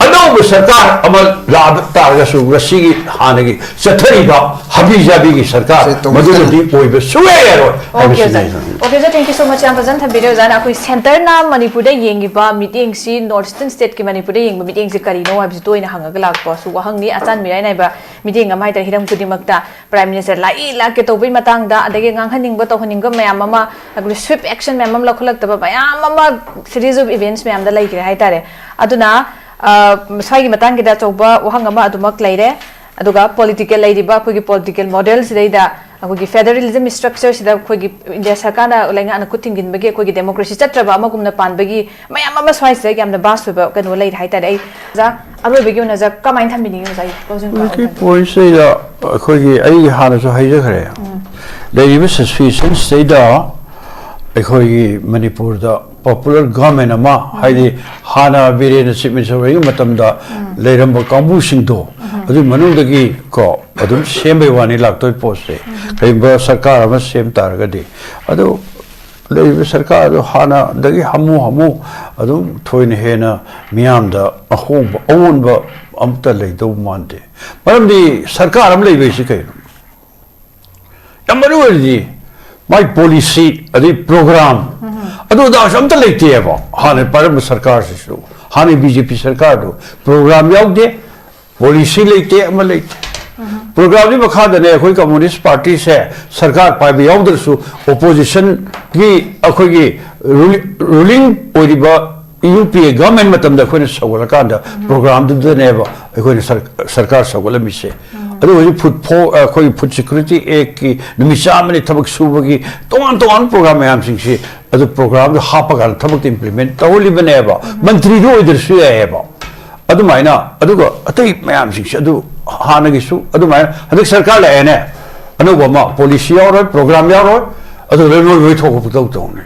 ꯑꯅꯧꯕ ꯁꯔꯀꯥꯔ ꯑꯃ ꯂꯥꯛꯄ ꯇꯥꯔꯒꯁꯨ ꯉꯁꯤꯒꯤ ꯍꯥꯟꯅꯒꯤ ꯆꯠꯊꯔꯤꯕ ꯍꯥꯕꯤ ꯖꯥꯕꯤꯒꯤ ꯁꯔꯀꯥꯔ ꯁꯤ ꯇꯧꯕꯤꯒꯅꯨ꯫ ꯃꯗꯨꯗꯗꯤ ꯑꯣꯏꯕ ꯁꯨꯡꯌꯥ ꯌꯥꯔꯣꯏ Okay, ꯍꯥꯏꯕꯁꯤꯅꯤ sir. ꯑꯩꯅ ꯍꯥꯏꯅꯤꯡꯉꯤ꯫ Okay, sir, thank you so much. ꯌꯥꯝ ꯐꯖꯅ ꯊꯝꯕꯤꯔꯦ ꯑꯣꯖꯥꯅ꯫ ꯑꯩꯈꯣꯏ ꯁꯦꯟꯇꯔꯅ ꯃꯅꯤꯄꯨꯔꯗ ꯌꯦꯡꯉꯤꯕ ꯃꯤꯠꯌꯦꯡꯁꯤ, ꯅꯣꯔꯠ ꯏꯁꯇꯔꯟ ꯁ꯭ꯇꯦꯠꯀꯤ ꯃꯅꯤꯄꯨꯔꯗ ꯌꯦꯡꯕ ꯃꯤꯠꯌꯦꯡꯁꯤ ꯀꯔꯤꯅꯣ ꯍꯥꯏꯕꯁꯤ ꯇꯣꯏꯅ ꯍꯪꯉꯒ ꯂꯥꯛꯄꯁꯨ ꯋꯥꯍꯪꯅꯤ꯫ ꯑꯆꯥꯟ ꯃꯤꯔꯥꯏ ꯅꯥꯏꯕ ꯃꯤꯠꯌꯦꯡ ꯑꯃ ꯍꯥꯏꯇꯥꯔꯦ, ꯍꯤꯔꯝ ꯈꯨꯗꯤꯡꯃꯛꯇ꯫ ꯄ꯭ꯔꯥꯏꯝ ꯃꯤꯅꯤꯁꯇꯔ ꯂꯥꯛꯏ ꯂꯥꯛꯀꯦ ꯇꯧꯕꯒꯤ ꯃꯇꯥꯡꯗ, ꯑꯗꯒꯤ ꯉꯥꯡꯍꯟꯅꯤꯡꯕ ꯇꯧꯍꯟꯅꯤꯡꯕ ꯃꯌꯥꯝ ꯑꯃ, ꯑꯗꯨꯒ ꯁ꯭ꯋꯤꯞ ꯑꯦꯛꯁꯟ ꯃꯌꯥꯝ ꯑꯃ ꯂꯧꯈꯠꯂꯛꯇꯕ ꯃꯌꯥꯝ ꯑꯃ, ꯁꯤꯔꯤꯁ ꯑꯣꯐ ꯏꯚꯦꯟꯠꯁ ꯃꯌꯥꯝꯗ ꯂꯩꯈ꯭ꯔꯦ ꯍꯥꯏꯇꯥꯔꯦ꯫ ꯑꯗꯨꯅ, ꯑ, ꯁ꯭ꯋꯥꯏꯒꯤ ꯃꯇꯥꯡꯒꯤꯗ ꯑꯆꯧꯕ ꯋꯥꯍꯪ ꯑꯃ ꯑꯗꯨꯃꯛ ꯂꯩꯔꯦ꯫ ꯑꯗꯨꯒ ꯄꯣꯂꯤꯇꯤꯀꯦꯜ, ꯂꯩꯔꯤꯕ ꯑꯩꯈꯣꯏꯒꯤ ꯄꯣꯂꯤꯇꯤꯀꯦꯜ ꯃꯣꯗꯦꯜꯁꯤꯗꯩꯗ, ꯑꯩꯈꯣꯏꯒꯤ ꯐꯦꯗꯔꯦꯂꯤꯖꯝ ꯁ꯭ꯇ꯭ꯔꯛꯆꯔꯁꯤꯗ ꯑꯩꯈꯣꯏꯒꯤ ꯏꯟꯗꯤꯌꯥ ꯁꯔꯀꯥꯔꯅ, ꯂꯩꯉꯥꯛꯅ ꯈꯨꯠ ꯊꯤꯡꯖꯤꯟꯕꯒꯤ ꯑꯩꯈꯣꯏꯒꯤ ꯗꯦꯃꯣꯀ꯭ꯔꯦꯁꯤ ꯆꯠꯇ꯭ꯔꯕ ꯑꯃꯒꯨꯝꯅ ꯄꯥꯟꯕꯒꯤ ꯃꯌꯥꯝ ꯑꯃ ꯁ꯭ꯋꯥꯏꯁꯤꯗ ꯌꯥꯝꯅ ꯚꯥꯁ ꯑꯣꯏꯕ ꯀꯩꯅꯣ ꯂꯩꯔꯦ ꯍꯥꯏꯇꯥꯔꯦ꯫ ꯑꯩ ꯑꯣꯖꯥ, ꯑꯔꯣꯏꯕꯒꯤ ꯑꯣꯏꯅ ꯑꯣꯖꯥ ꯀꯃꯥꯏꯅ ꯊꯝꯕꯤꯅꯤꯡꯉꯤ ꯑꯣꯖꯥꯒꯤ closing remark ꯍꯧꯖꯤꯛꯀꯤ ꯑꯣꯏꯅ? ꯄꯣꯏꯟꯠꯁꯤꯗ ꯑꯩꯈꯣꯏꯒꯤ, ꯑꯩ ꯍꯥꯟꯅꯁꯨ ꯍꯥꯏꯖꯈ꯭ꯔꯦ, ꯂꯩꯔꯤꯕ ꯁꯤꯆꯨꯋꯦꯁꯟꯁꯤꯗꯩꯗ ꯑꯩꯈꯣꯏꯒꯤ ꯃꯅꯤꯄꯨꯔꯗ ꯄꯣꯄꯨꯂꯔ ꯒꯚꯔꯟꯃꯦꯟ ꯑꯃ, ꯍꯥꯏꯗꯤ ꯍꯥꯟꯅ ꯕꯤꯔꯦꯟꯅ ꯆꯤꯐ ꯃꯤꯅꯤꯁꯇꯔ ꯑꯣꯏꯔꯤꯉꯩ ꯃꯇꯝꯗ ꯂꯩꯔꯝꯕ ꯀꯥꯡꯕꯨꯁꯤꯡꯗꯣ, ꯑꯗꯨꯒꯤ ꯃꯅꯨꯡꯗꯒꯤ ꯀꯣ ꯑꯗꯨꯝ ꯁꯦꯝꯕꯩ ꯋꯥꯅꯤ ꯂꯥꯛꯇꯣꯏ ꯄꯣꯠꯁꯦ꯫ ꯀꯔꯤꯒꯨꯝꯕ ꯁꯔꯀꯥꯔ ꯑꯃ ꯁꯦꯝ ꯇꯥꯔꯒꯗꯤ, ꯑꯗꯨ ꯂꯩꯔꯤꯕ ꯁꯔꯀꯥꯔ ꯑꯗꯨ ꯍꯥꯟꯅꯗꯒꯤ ꯍꯥꯃꯨ ꯍꯥꯃꯨ ꯑꯗꯨꯝ ꯊꯣꯏꯅ ꯍꯦꯟꯅ ꯃꯤꯌꯥꯝꯗ ꯑꯍꯣꯡꯕ, ꯑꯑꯣꯟꯕ ꯑꯝꯇ ꯂꯩꯗꯧ ꯃꯥꯟꯗꯦ꯫ ꯃꯔꯝꯗꯤ ꯁꯔꯀꯥꯔ ꯑꯃ ꯂꯩꯕ ꯍꯥꯏꯁꯤ ꯀꯩꯅꯣ? ꯌꯥꯝ ꯃꯔꯨ ꯑꯣꯏꯔꯤꯗꯤ ꯃꯥꯏ ꯄꯣꯂꯤꯁꯤ, ꯑꯗꯩ ꯄ꯭ꯔꯣꯒ꯭ꯔꯥꯝ, ꯑꯗꯨ ꯑꯗꯥꯁꯨ ꯑꯝꯇ ꯂꯩꯇꯦꯕ꯫ ꯍꯥꯟꯅ ꯄꯥꯏꯔꯝꯕ ꯁꯔꯀꯥꯔꯁꯤꯁꯨ, ꯍꯥꯟꯅ ꯕꯤ ꯖꯦ ꯄꯤ ꯁꯔꯀꯥꯔꯗꯨ ꯄ꯭ꯔꯣꯒ꯭ꯔꯥꯝ ꯌꯥꯎꯗꯦ, ꯄꯣꯂꯤꯁꯤ ꯂꯩꯇꯦ, ꯑꯃ ꯂꯩꯇꯦ꯫ ꯄ꯭ꯔꯣꯒ꯭ꯔꯥꯝꯒꯤ ꯃꯈꯥꯗꯅꯦ ꯑꯩꯈꯣꯏ ꯀꯝꯃꯨꯅꯤꯁ ꯄꯥꯔꯇꯤꯁꯦ ꯁꯔꯀꯥꯔ ꯄꯥꯏꯕ ꯌꯥꯎꯗ꯭ꯔꯁꯨ, ꯑꯣꯄꯣꯖꯤꯁꯟꯒꯤ, ꯑꯩꯈꯣꯏꯒꯤ ꯔꯨꯂꯤꯡ ꯑꯣꯏꯔꯤꯕ ꯌꯨ ꯄꯤ ꯑꯦ ꯒꯚꯔꯟꯃꯦꯟ ꯃꯇꯝꯗ ꯑꯩꯈꯣꯏꯅ ꯁꯧꯒꯠꯂꯀꯥꯟꯗ ꯄ꯭ꯔꯣꯒ꯭ꯔꯥꯝꯗꯨꯗꯅꯦꯕ ꯑꯩꯈꯣꯏꯅ ꯁꯔ-, ꯁꯔꯀꯥꯔ ꯁꯧꯒꯠꯂꯝꯃꯤꯁꯦ꯫ ꯑꯗꯨ ꯍꯧꯖꯤꯛ ꯐꯨꯗ ꯐꯣ-, ꯑꯩꯈꯣꯏꯒꯤ ꯐꯨꯗ ꯁꯦꯀ꯭ꯌꯨꯔꯤꯇꯤ ꯑꯦꯛꯀꯤ ꯅꯨꯃꯤꯠ ꯆꯥꯝꯃꯅꯤ ꯊꯕꯛ ꯁꯨꯕꯒꯤ ꯇꯣꯉꯥꯟ ꯇꯣꯉꯥꯟꯕ ꯄ꯭ꯔꯣꯒ꯭ꯔꯥꯝ ꯃꯌꯥꯝꯁꯤꯡꯁꯤ ꯑꯗꯨ ꯄ꯭ꯔꯣꯒ꯭ꯔꯥꯝꯗꯨ ꯍꯥꯞꯄꯀꯥꯟꯗ ꯊꯕꯛꯇ ꯏꯝꯄ꯭ꯂꯤꯃꯦꯟ ꯇꯧꯍꯜꯂꯤꯕꯅꯦꯕ꯫ ꯃꯟꯇ꯭ꯔꯤꯗꯨ ꯑꯣꯏꯗ꯭ꯔꯁꯨ ꯌꯥꯏꯑꯕ꯫ ꯑꯗꯨꯃꯥꯏꯅ, ꯑꯗꯨꯒ ꯑꯇꯩ ꯃꯌꯥꯝꯁꯤꯡꯁꯦ ꯑꯗꯨ ꯍꯥꯟꯅꯒꯤꯁꯨ ꯑꯗꯨꯃꯥꯏꯅ ꯍꯟꯗꯛ ꯁꯔꯀꯥꯔ ꯂꯥꯛꯑꯦꯅꯦ, ꯑꯅꯧꯕ ꯑꯃ ꯄꯣꯂꯤꯁꯤ ꯌꯥꯎꯔꯣꯏ, ꯄ꯭ꯔꯣꯒ꯭ꯔꯥꯝ ꯌꯥꯎꯔꯣꯏ, ꯑꯗꯨ ꯂꯣꯏ ꯃꯣꯏ ꯃꯣꯏ ꯊꯣꯛꯄ ꯄꯨꯡꯇꯧ ꯇꯧꯅꯤ꯫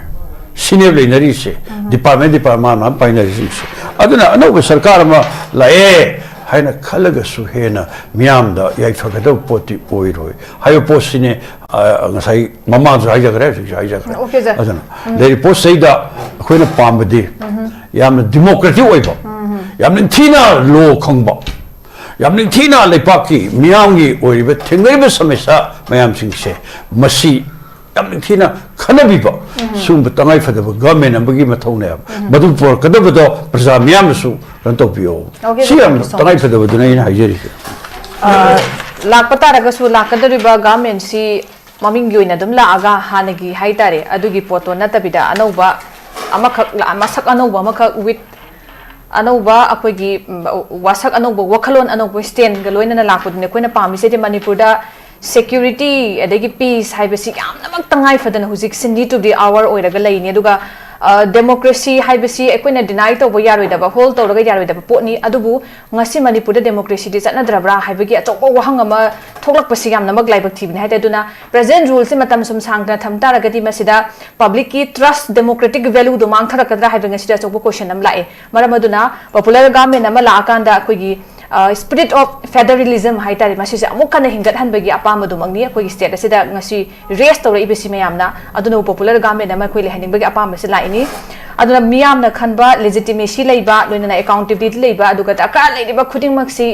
ꯁꯤꯅꯦꯕ ꯂꯩꯅꯔꯤꯁꯦ, ꯗꯤꯄꯥꯔꯠꯃꯦꯟ ꯗꯤꯄꯥꯔꯠꯃꯦꯟ ꯃꯥꯅ ꯃꯥꯅ ꯄꯥꯏꯅꯔꯤꯁꯤꯡꯁꯦ꯫ ꯑꯗꯨꯅ ꯑꯅꯧꯕ ꯁꯔꯀꯥꯔ ꯑꯃ ꯂꯥꯛꯑꯦ ꯍꯥꯏꯅ ꯈꯜꯂꯒꯁꯨ ꯍꯦꯟꯅ ꯃꯤꯌꯥꯝꯗ ꯌꯥꯏꯐꯒꯗꯕ ꯄꯣꯠꯇꯤ ꯑꯣꯏꯔꯣꯏ ꯍꯥꯏꯕ ꯄꯣꯠꯁꯤꯅꯦ꯫ ꯑ, ꯉꯁꯥꯏ ꯃꯃꯥꯡꯁꯨ ꯍꯥꯏꯖꯈ꯭ꯔꯦ, ꯍꯧꯖꯤꯛꯁꯨ ꯍꯥꯏꯖꯈ꯭ꯔꯦ꯫ Okay, sir. ꯑꯗꯨꯅ ꯂꯩꯔꯤꯕ ꯄꯣꯠꯁꯤꯗ ꯑꯩꯈꯣꯏꯅ ꯄꯥꯝꯕꯗꯤ ꯌꯥꯝꯅ ꯗꯤꯃꯣꯀ꯭ꯔꯦꯇꯤꯛ ꯑꯣꯏꯕ, ꯌꯥꯝ ꯅꯤꯡꯊꯤꯅ ꯂꯣ ꯈꯪꯕ, ꯌꯥꯝ ꯅꯤꯡꯊꯤꯅ ꯂꯩꯄꯥꯛꯀꯤ ꯃꯤꯌꯥꯝꯒꯤ ꯑꯣꯏꯔꯤꯕ ꯊꯦꯡꯅꯔꯤꯕ ꯁꯃꯁ꯭ꯌꯥ ꯃꯌꯥꯝꯁꯤꯡꯁꯦ ꯃꯁꯤ ꯌꯥꯝ ꯅꯤꯡꯊꯤꯅ ꯈꯟꯅꯕꯤꯕ, ꯁꯤꯒꯨꯝꯕ ꯇꯉꯥꯏꯐꯗꯕ ꯒꯚꯔꯟꯃꯦꯟ ꯑꯃꯒꯤ ꯃꯊꯧꯅꯦꯕ꯫ ꯃꯗꯨ ꯄꯨꯔꯛꯀꯗꯕꯗꯣ ꯄ꯭ꯔꯖꯥ ꯃꯤꯌꯥꯝꯅꯁꯨ ꯀꯩꯅꯣ ꯇꯧꯕꯤꯌꯣ꯫ Okay, ꯁꯤ ꯌꯥꯝ thank you so much. ꯇꯉꯥꯏꯐꯗꯕꯗꯨꯅ ꯑꯩꯅ ꯍꯥꯏꯖꯔꯤꯁꯦ꯫ ꯑ, ꯂꯥꯛꯄ ꯇꯥꯔꯒꯁꯨ ꯂꯥꯛꯀꯗꯧꯔꯤꯕ ꯒꯚꯔꯟꯃꯦꯟꯁꯤ ꯃꯃꯤꯡꯒꯤ ꯑꯣꯏꯅ ꯑꯗꯨꯝ ꯂꯥꯛꯑꯒ ꯍꯥꯟꯅꯒꯤ ꯍꯥꯏꯇꯥꯔꯦ ꯑꯗꯨꯒꯤ ꯄꯣꯠꯇꯣ ꯅꯠꯇꯕꯤꯗ ꯑꯅꯧꯕ ꯑꯃꯈꯛ ꯂꯥꯛ-, ꯃꯁꯛ ꯑꯅꯧꯕ ꯑꯃꯈꯛ with ꯑꯅꯧꯕ ꯑꯩꯈꯣꯏꯒꯤ, ꯎꯝ, ꯋꯥꯁꯛ ꯑꯅꯧꯕ, ꯋꯥꯈꯜꯂꯣꯟ ꯑꯅꯧꯕ, ꯁ꯭ꯇꯦꯟꯒ ꯂꯣꯏꯅꯅ ꯂꯥꯛꯄꯗꯨꯅꯦ ꯑꯩꯈꯣꯏꯅ ꯄꯥꯝꯃꯤꯁꯤꯗꯤ꯫ ꯃꯅꯤꯄꯨꯔꯗ ꯁꯦꯀ꯭ꯌꯨꯔꯤꯇꯤ ꯑꯗꯒꯤ ꯄꯤꯁ ꯍꯥꯏꯕꯁꯤ ꯌꯥꯝꯅꯃꯛ ꯇꯉꯥꯏ ꯐꯗꯅ ꯍꯧꯖꯤꯛꯁꯦ need to be hour ꯑꯣꯏꯔꯒ ꯂꯩꯅꯤ꯫ ꯑꯗꯨꯒ, ꯑ, ꯗꯦꯃꯣꯀ꯭ꯔꯦꯁꯤ ꯍꯥꯏꯕꯁꯤ ꯑꯩꯈꯣꯏꯅ ꯗꯤꯅꯥꯏ ꯇꯧꯕ ꯌꯥꯔꯣꯏꯗꯕ, ꯍꯣꯜ ꯇꯧꯔꯒ ꯌꯥꯔꯣꯏꯗꯕ ꯄꯣꯠꯅꯤ꯫ ꯑꯗꯨꯕꯨ ꯉꯁꯤ ꯃꯅꯤꯄꯨꯔꯗ ꯗꯦꯃꯣꯀ꯭ꯔꯦꯁꯤꯗꯤ ꯆꯠꯅꯗ꯭ꯔꯕ꯭ꯔꯥ ꯍꯥꯏꯕꯒꯤ ꯑꯆꯧꯕ ꯋꯥꯍꯪ ꯑꯃ ꯊꯣꯛꯂꯛꯄꯁꯤ ꯌꯥꯝꯅꯃꯛ ꯂꯥꯏꯕꯛ ꯊꯤꯕꯅꯤ ꯍꯥꯏꯇꯥꯔꯦ꯫ ꯑꯗꯨꯅ ꯄ꯭ꯔꯖꯦꯟ ꯔꯨꯜꯁꯦ ꯃꯇꯝ ꯁꯨꯝ ꯁꯥꯡꯅ ꯊꯝ ꯇꯥꯔꯒꯗꯤ ꯃꯁꯤꯗ ꯄꯕ꯭ꯂꯤꯛꯀꯤ ꯇ꯭ꯔꯁ, ꯗꯦꯃꯣꯀ꯭ꯔꯦꯇꯤꯛ ꯚꯦꯂꯨꯗꯣ ꯃꯥꯡꯊꯔꯛꯀꯗ꯭ꯔꯥ ꯍꯥꯏꯕ ꯉꯁꯤꯗ ꯑꯆꯧꯕ ꯀꯣꯏꯁꯟ ꯑꯃ ꯂꯥꯛꯑꯦ꯫ ꯃꯔꯝ ꯑꯗꯨꯅ ꯄꯣꯄꯨꯂꯔ ꯒꯚꯔꯟꯃꯦꯟ ꯑꯃ ꯂꯥꯛꯑꯀꯥꯟꯗ ꯑꯩꯈꯣꯏꯒꯤ, ꯑ, spirit of federalism ꯍꯥꯏꯇꯥꯔꯦ, ꯃꯁꯤꯁꯦ ꯑꯃꯨꯛ ꯍꯟꯅ ꯍꯤꯡꯒꯠꯍꯟꯕꯒꯤ ꯑꯄꯥꯝꯕꯗꯨꯃꯛꯅꯤ ꯑꯩꯈꯣꯏꯒꯤ ꯁ꯭ꯇꯦꯠ ꯑꯁꯤꯗ ꯉꯁꯤ ꯔꯦꯁ ꯇꯧꯔꯛꯏꯕꯁꯤ ꯃꯌꯥꯝꯅ꯫ ꯑꯗꯨꯅ ꯄꯣꯄꯨꯂꯔ ꯒꯚꯔꯟꯃꯦꯟ ꯑꯃ ꯑꯩꯈꯣꯏ ꯂꯩꯍꯟꯅꯤꯡꯕꯒꯤ ꯑꯄꯥꯝꯕꯁꯤ ꯂꯥꯛꯏꯅꯤ꯫ ꯑꯗꯨꯅ ꯃꯤꯌꯥꯝꯅ ꯈꯟꯕ legitimacy ꯂꯩꯕ, ꯂꯣꯏꯅꯅ accountability ꯂꯩꯕ, ꯑꯗꯨꯒ ꯗꯔꯀꯥꯔ ꯂꯩꯔꯤꯕ ꯈꯨꯗꯤꯡꯃꯛꯁꯤ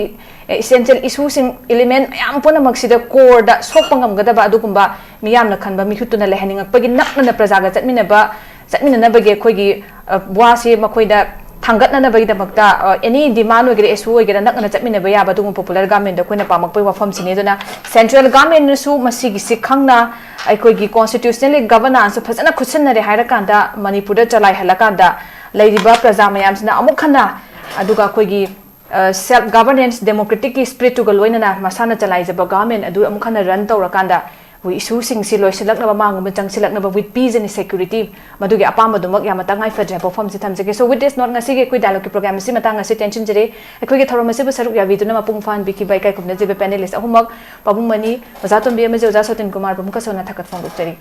essential issue ꯁꯤꯡ, element ꯃꯌꯥꯝ ꯄꯨꯝꯅꯃꯛꯁꯤꯗ core ꯗ ꯁꯣꯛꯄ ꯉꯝꯒꯗꯕ ꯑꯗꯨꯒꯨꯝꯕ ꯃꯤꯌꯥꯝꯅ ꯈꯟꯕ ꯃꯤꯍꯨꯠꯇꯨꯅ ꯂꯩꯍꯟꯅꯤꯡꯉꯛꯄꯒꯤ ꯅꯛꯅꯅ ꯄ꯭ꯔꯖꯥꯒ ꯆꯠꯃꯤꯟꯅꯕ, ꯆꯠꯃꯤꯟꯅꯅꯕꯒꯤ ꯑꯩꯈꯣꯏꯒꯤ, ꯑ, ꯋꯥꯁꯤ ꯃꯈꯣꯏꯗ ꯊꯥꯡꯒꯠꯅꯅꯕꯒꯤꯗꯃꯛꯇ, ꯑ, any demand ꯑꯣꯏꯒꯦꯔꯥ, issue ꯑꯣꯏꯒꯦꯔꯥ, ꯅꯛꯅꯅ ꯆꯠꯃꯤꯟꯅꯕ ꯌꯥꯕ ꯑꯗꯨꯒꯨꯝꯕ popular government ꯗ ꯑꯩꯈꯣꯏꯅ ꯄꯥꯝꯃꯛꯄꯒꯤ ꯋꯥꯐꯝꯁꯤꯅꯤ꯫ ꯑꯗꯨꯅ central government ꯅꯁꯨ ꯃꯁꯤꯒꯤꯁꯤ ꯈꯪꯅ ꯑꯩꯈꯣꯏꯒꯤ constitutionally governance ꯁꯨ ꯐꯖꯅ ꯈꯨꯠꯁꯤꯟꯅꯔꯦ ꯍꯥꯏꯔꯀꯥꯟꯗ, ꯃꯅꯤꯄꯨꯔꯗ ꯆꯂꯥꯏꯍꯜꯂꯀꯥꯟꯗ ꯂꯩꯔꯤꯕ ꯄ꯭ꯔꯖꯥ ꯃꯌꯥꯝꯁꯤꯅ ꯑꯃꯨꯛ ꯍꯟꯅ, ꯑꯗꯨꯒ ꯑꯩꯈꯣꯏꯒꯤ, ꯑ, self governance, democratic ꯀꯤ spirit ꯇꯨꯒ ꯂꯣꯏꯅꯅ ꯃꯁꯥꯅ ꯆꯂꯥꯏꯖꯕ government ꯑꯗꯨ ꯑꯃꯨꯛ ꯍꯟꯅ run ꯇꯧꯔꯀꯥꯟꯗ ꯑꯩꯈꯣꯏ issue ꯁꯤꯡꯁꯤ ꯂꯣꯏꯁꯤꯜꯂꯛꯅꯕ, ꯃꯥꯡ ꯑꯃ ꯆꯪꯁꯤꯜꯂꯛꯅꯕ with peace and security, ꯃꯗꯨꯒꯤ ꯑꯄꯥꯝꯕꯗꯨꯃꯛ ꯌꯥꯝꯅ ꯇꯉꯥꯏ ꯐꯗ꯭ꯔꯦ ꯍꯥꯏꯕ ꯋꯥꯐꯝꯁꯤ ꯊꯝꯖꯒꯦ꯫ So with this note, ꯉꯁꯤꯒꯤ ꯑꯩꯈꯣꯏ dialogue ꯀꯤ program ꯑꯁꯤ ꯃꯇꯥꯡ ꯑꯁꯤ ꯇꯦꯟꯁꯤꯟꯖꯔꯦ꯫ ꯑꯩꯈꯣꯏꯒꯤ ꯊꯧꯔꯝ ꯑꯁꯤꯕꯨ ꯁꯔꯨꯛ ꯌꯥꯕꯤꯗꯨꯅ ꯃꯄꯨꯡ ꯐꯥꯍꯟꯕꯤꯈꯤꯕ ꯏꯀꯥꯏ ꯈꯨꯝꯅꯖꯕ panelist ꯑꯍꯨꯝꯃꯛ, ꯄꯥꯕꯨꯡ ꯃꯅꯤ, ꯑꯣꯖꯥ ꯇꯣꯝꯕꯤ ꯑꯃꯗꯤ ꯑꯣꯖꯥ ꯁꯣꯇꯤꯟ ꯀꯨꯃꯥꯔ, ꯄꯨꯝꯈꯛ ꯁꯣꯟꯅ ꯊꯥꯒꯠ ꯐꯣꯡꯗꯣꯛꯆꯔꯤ꯫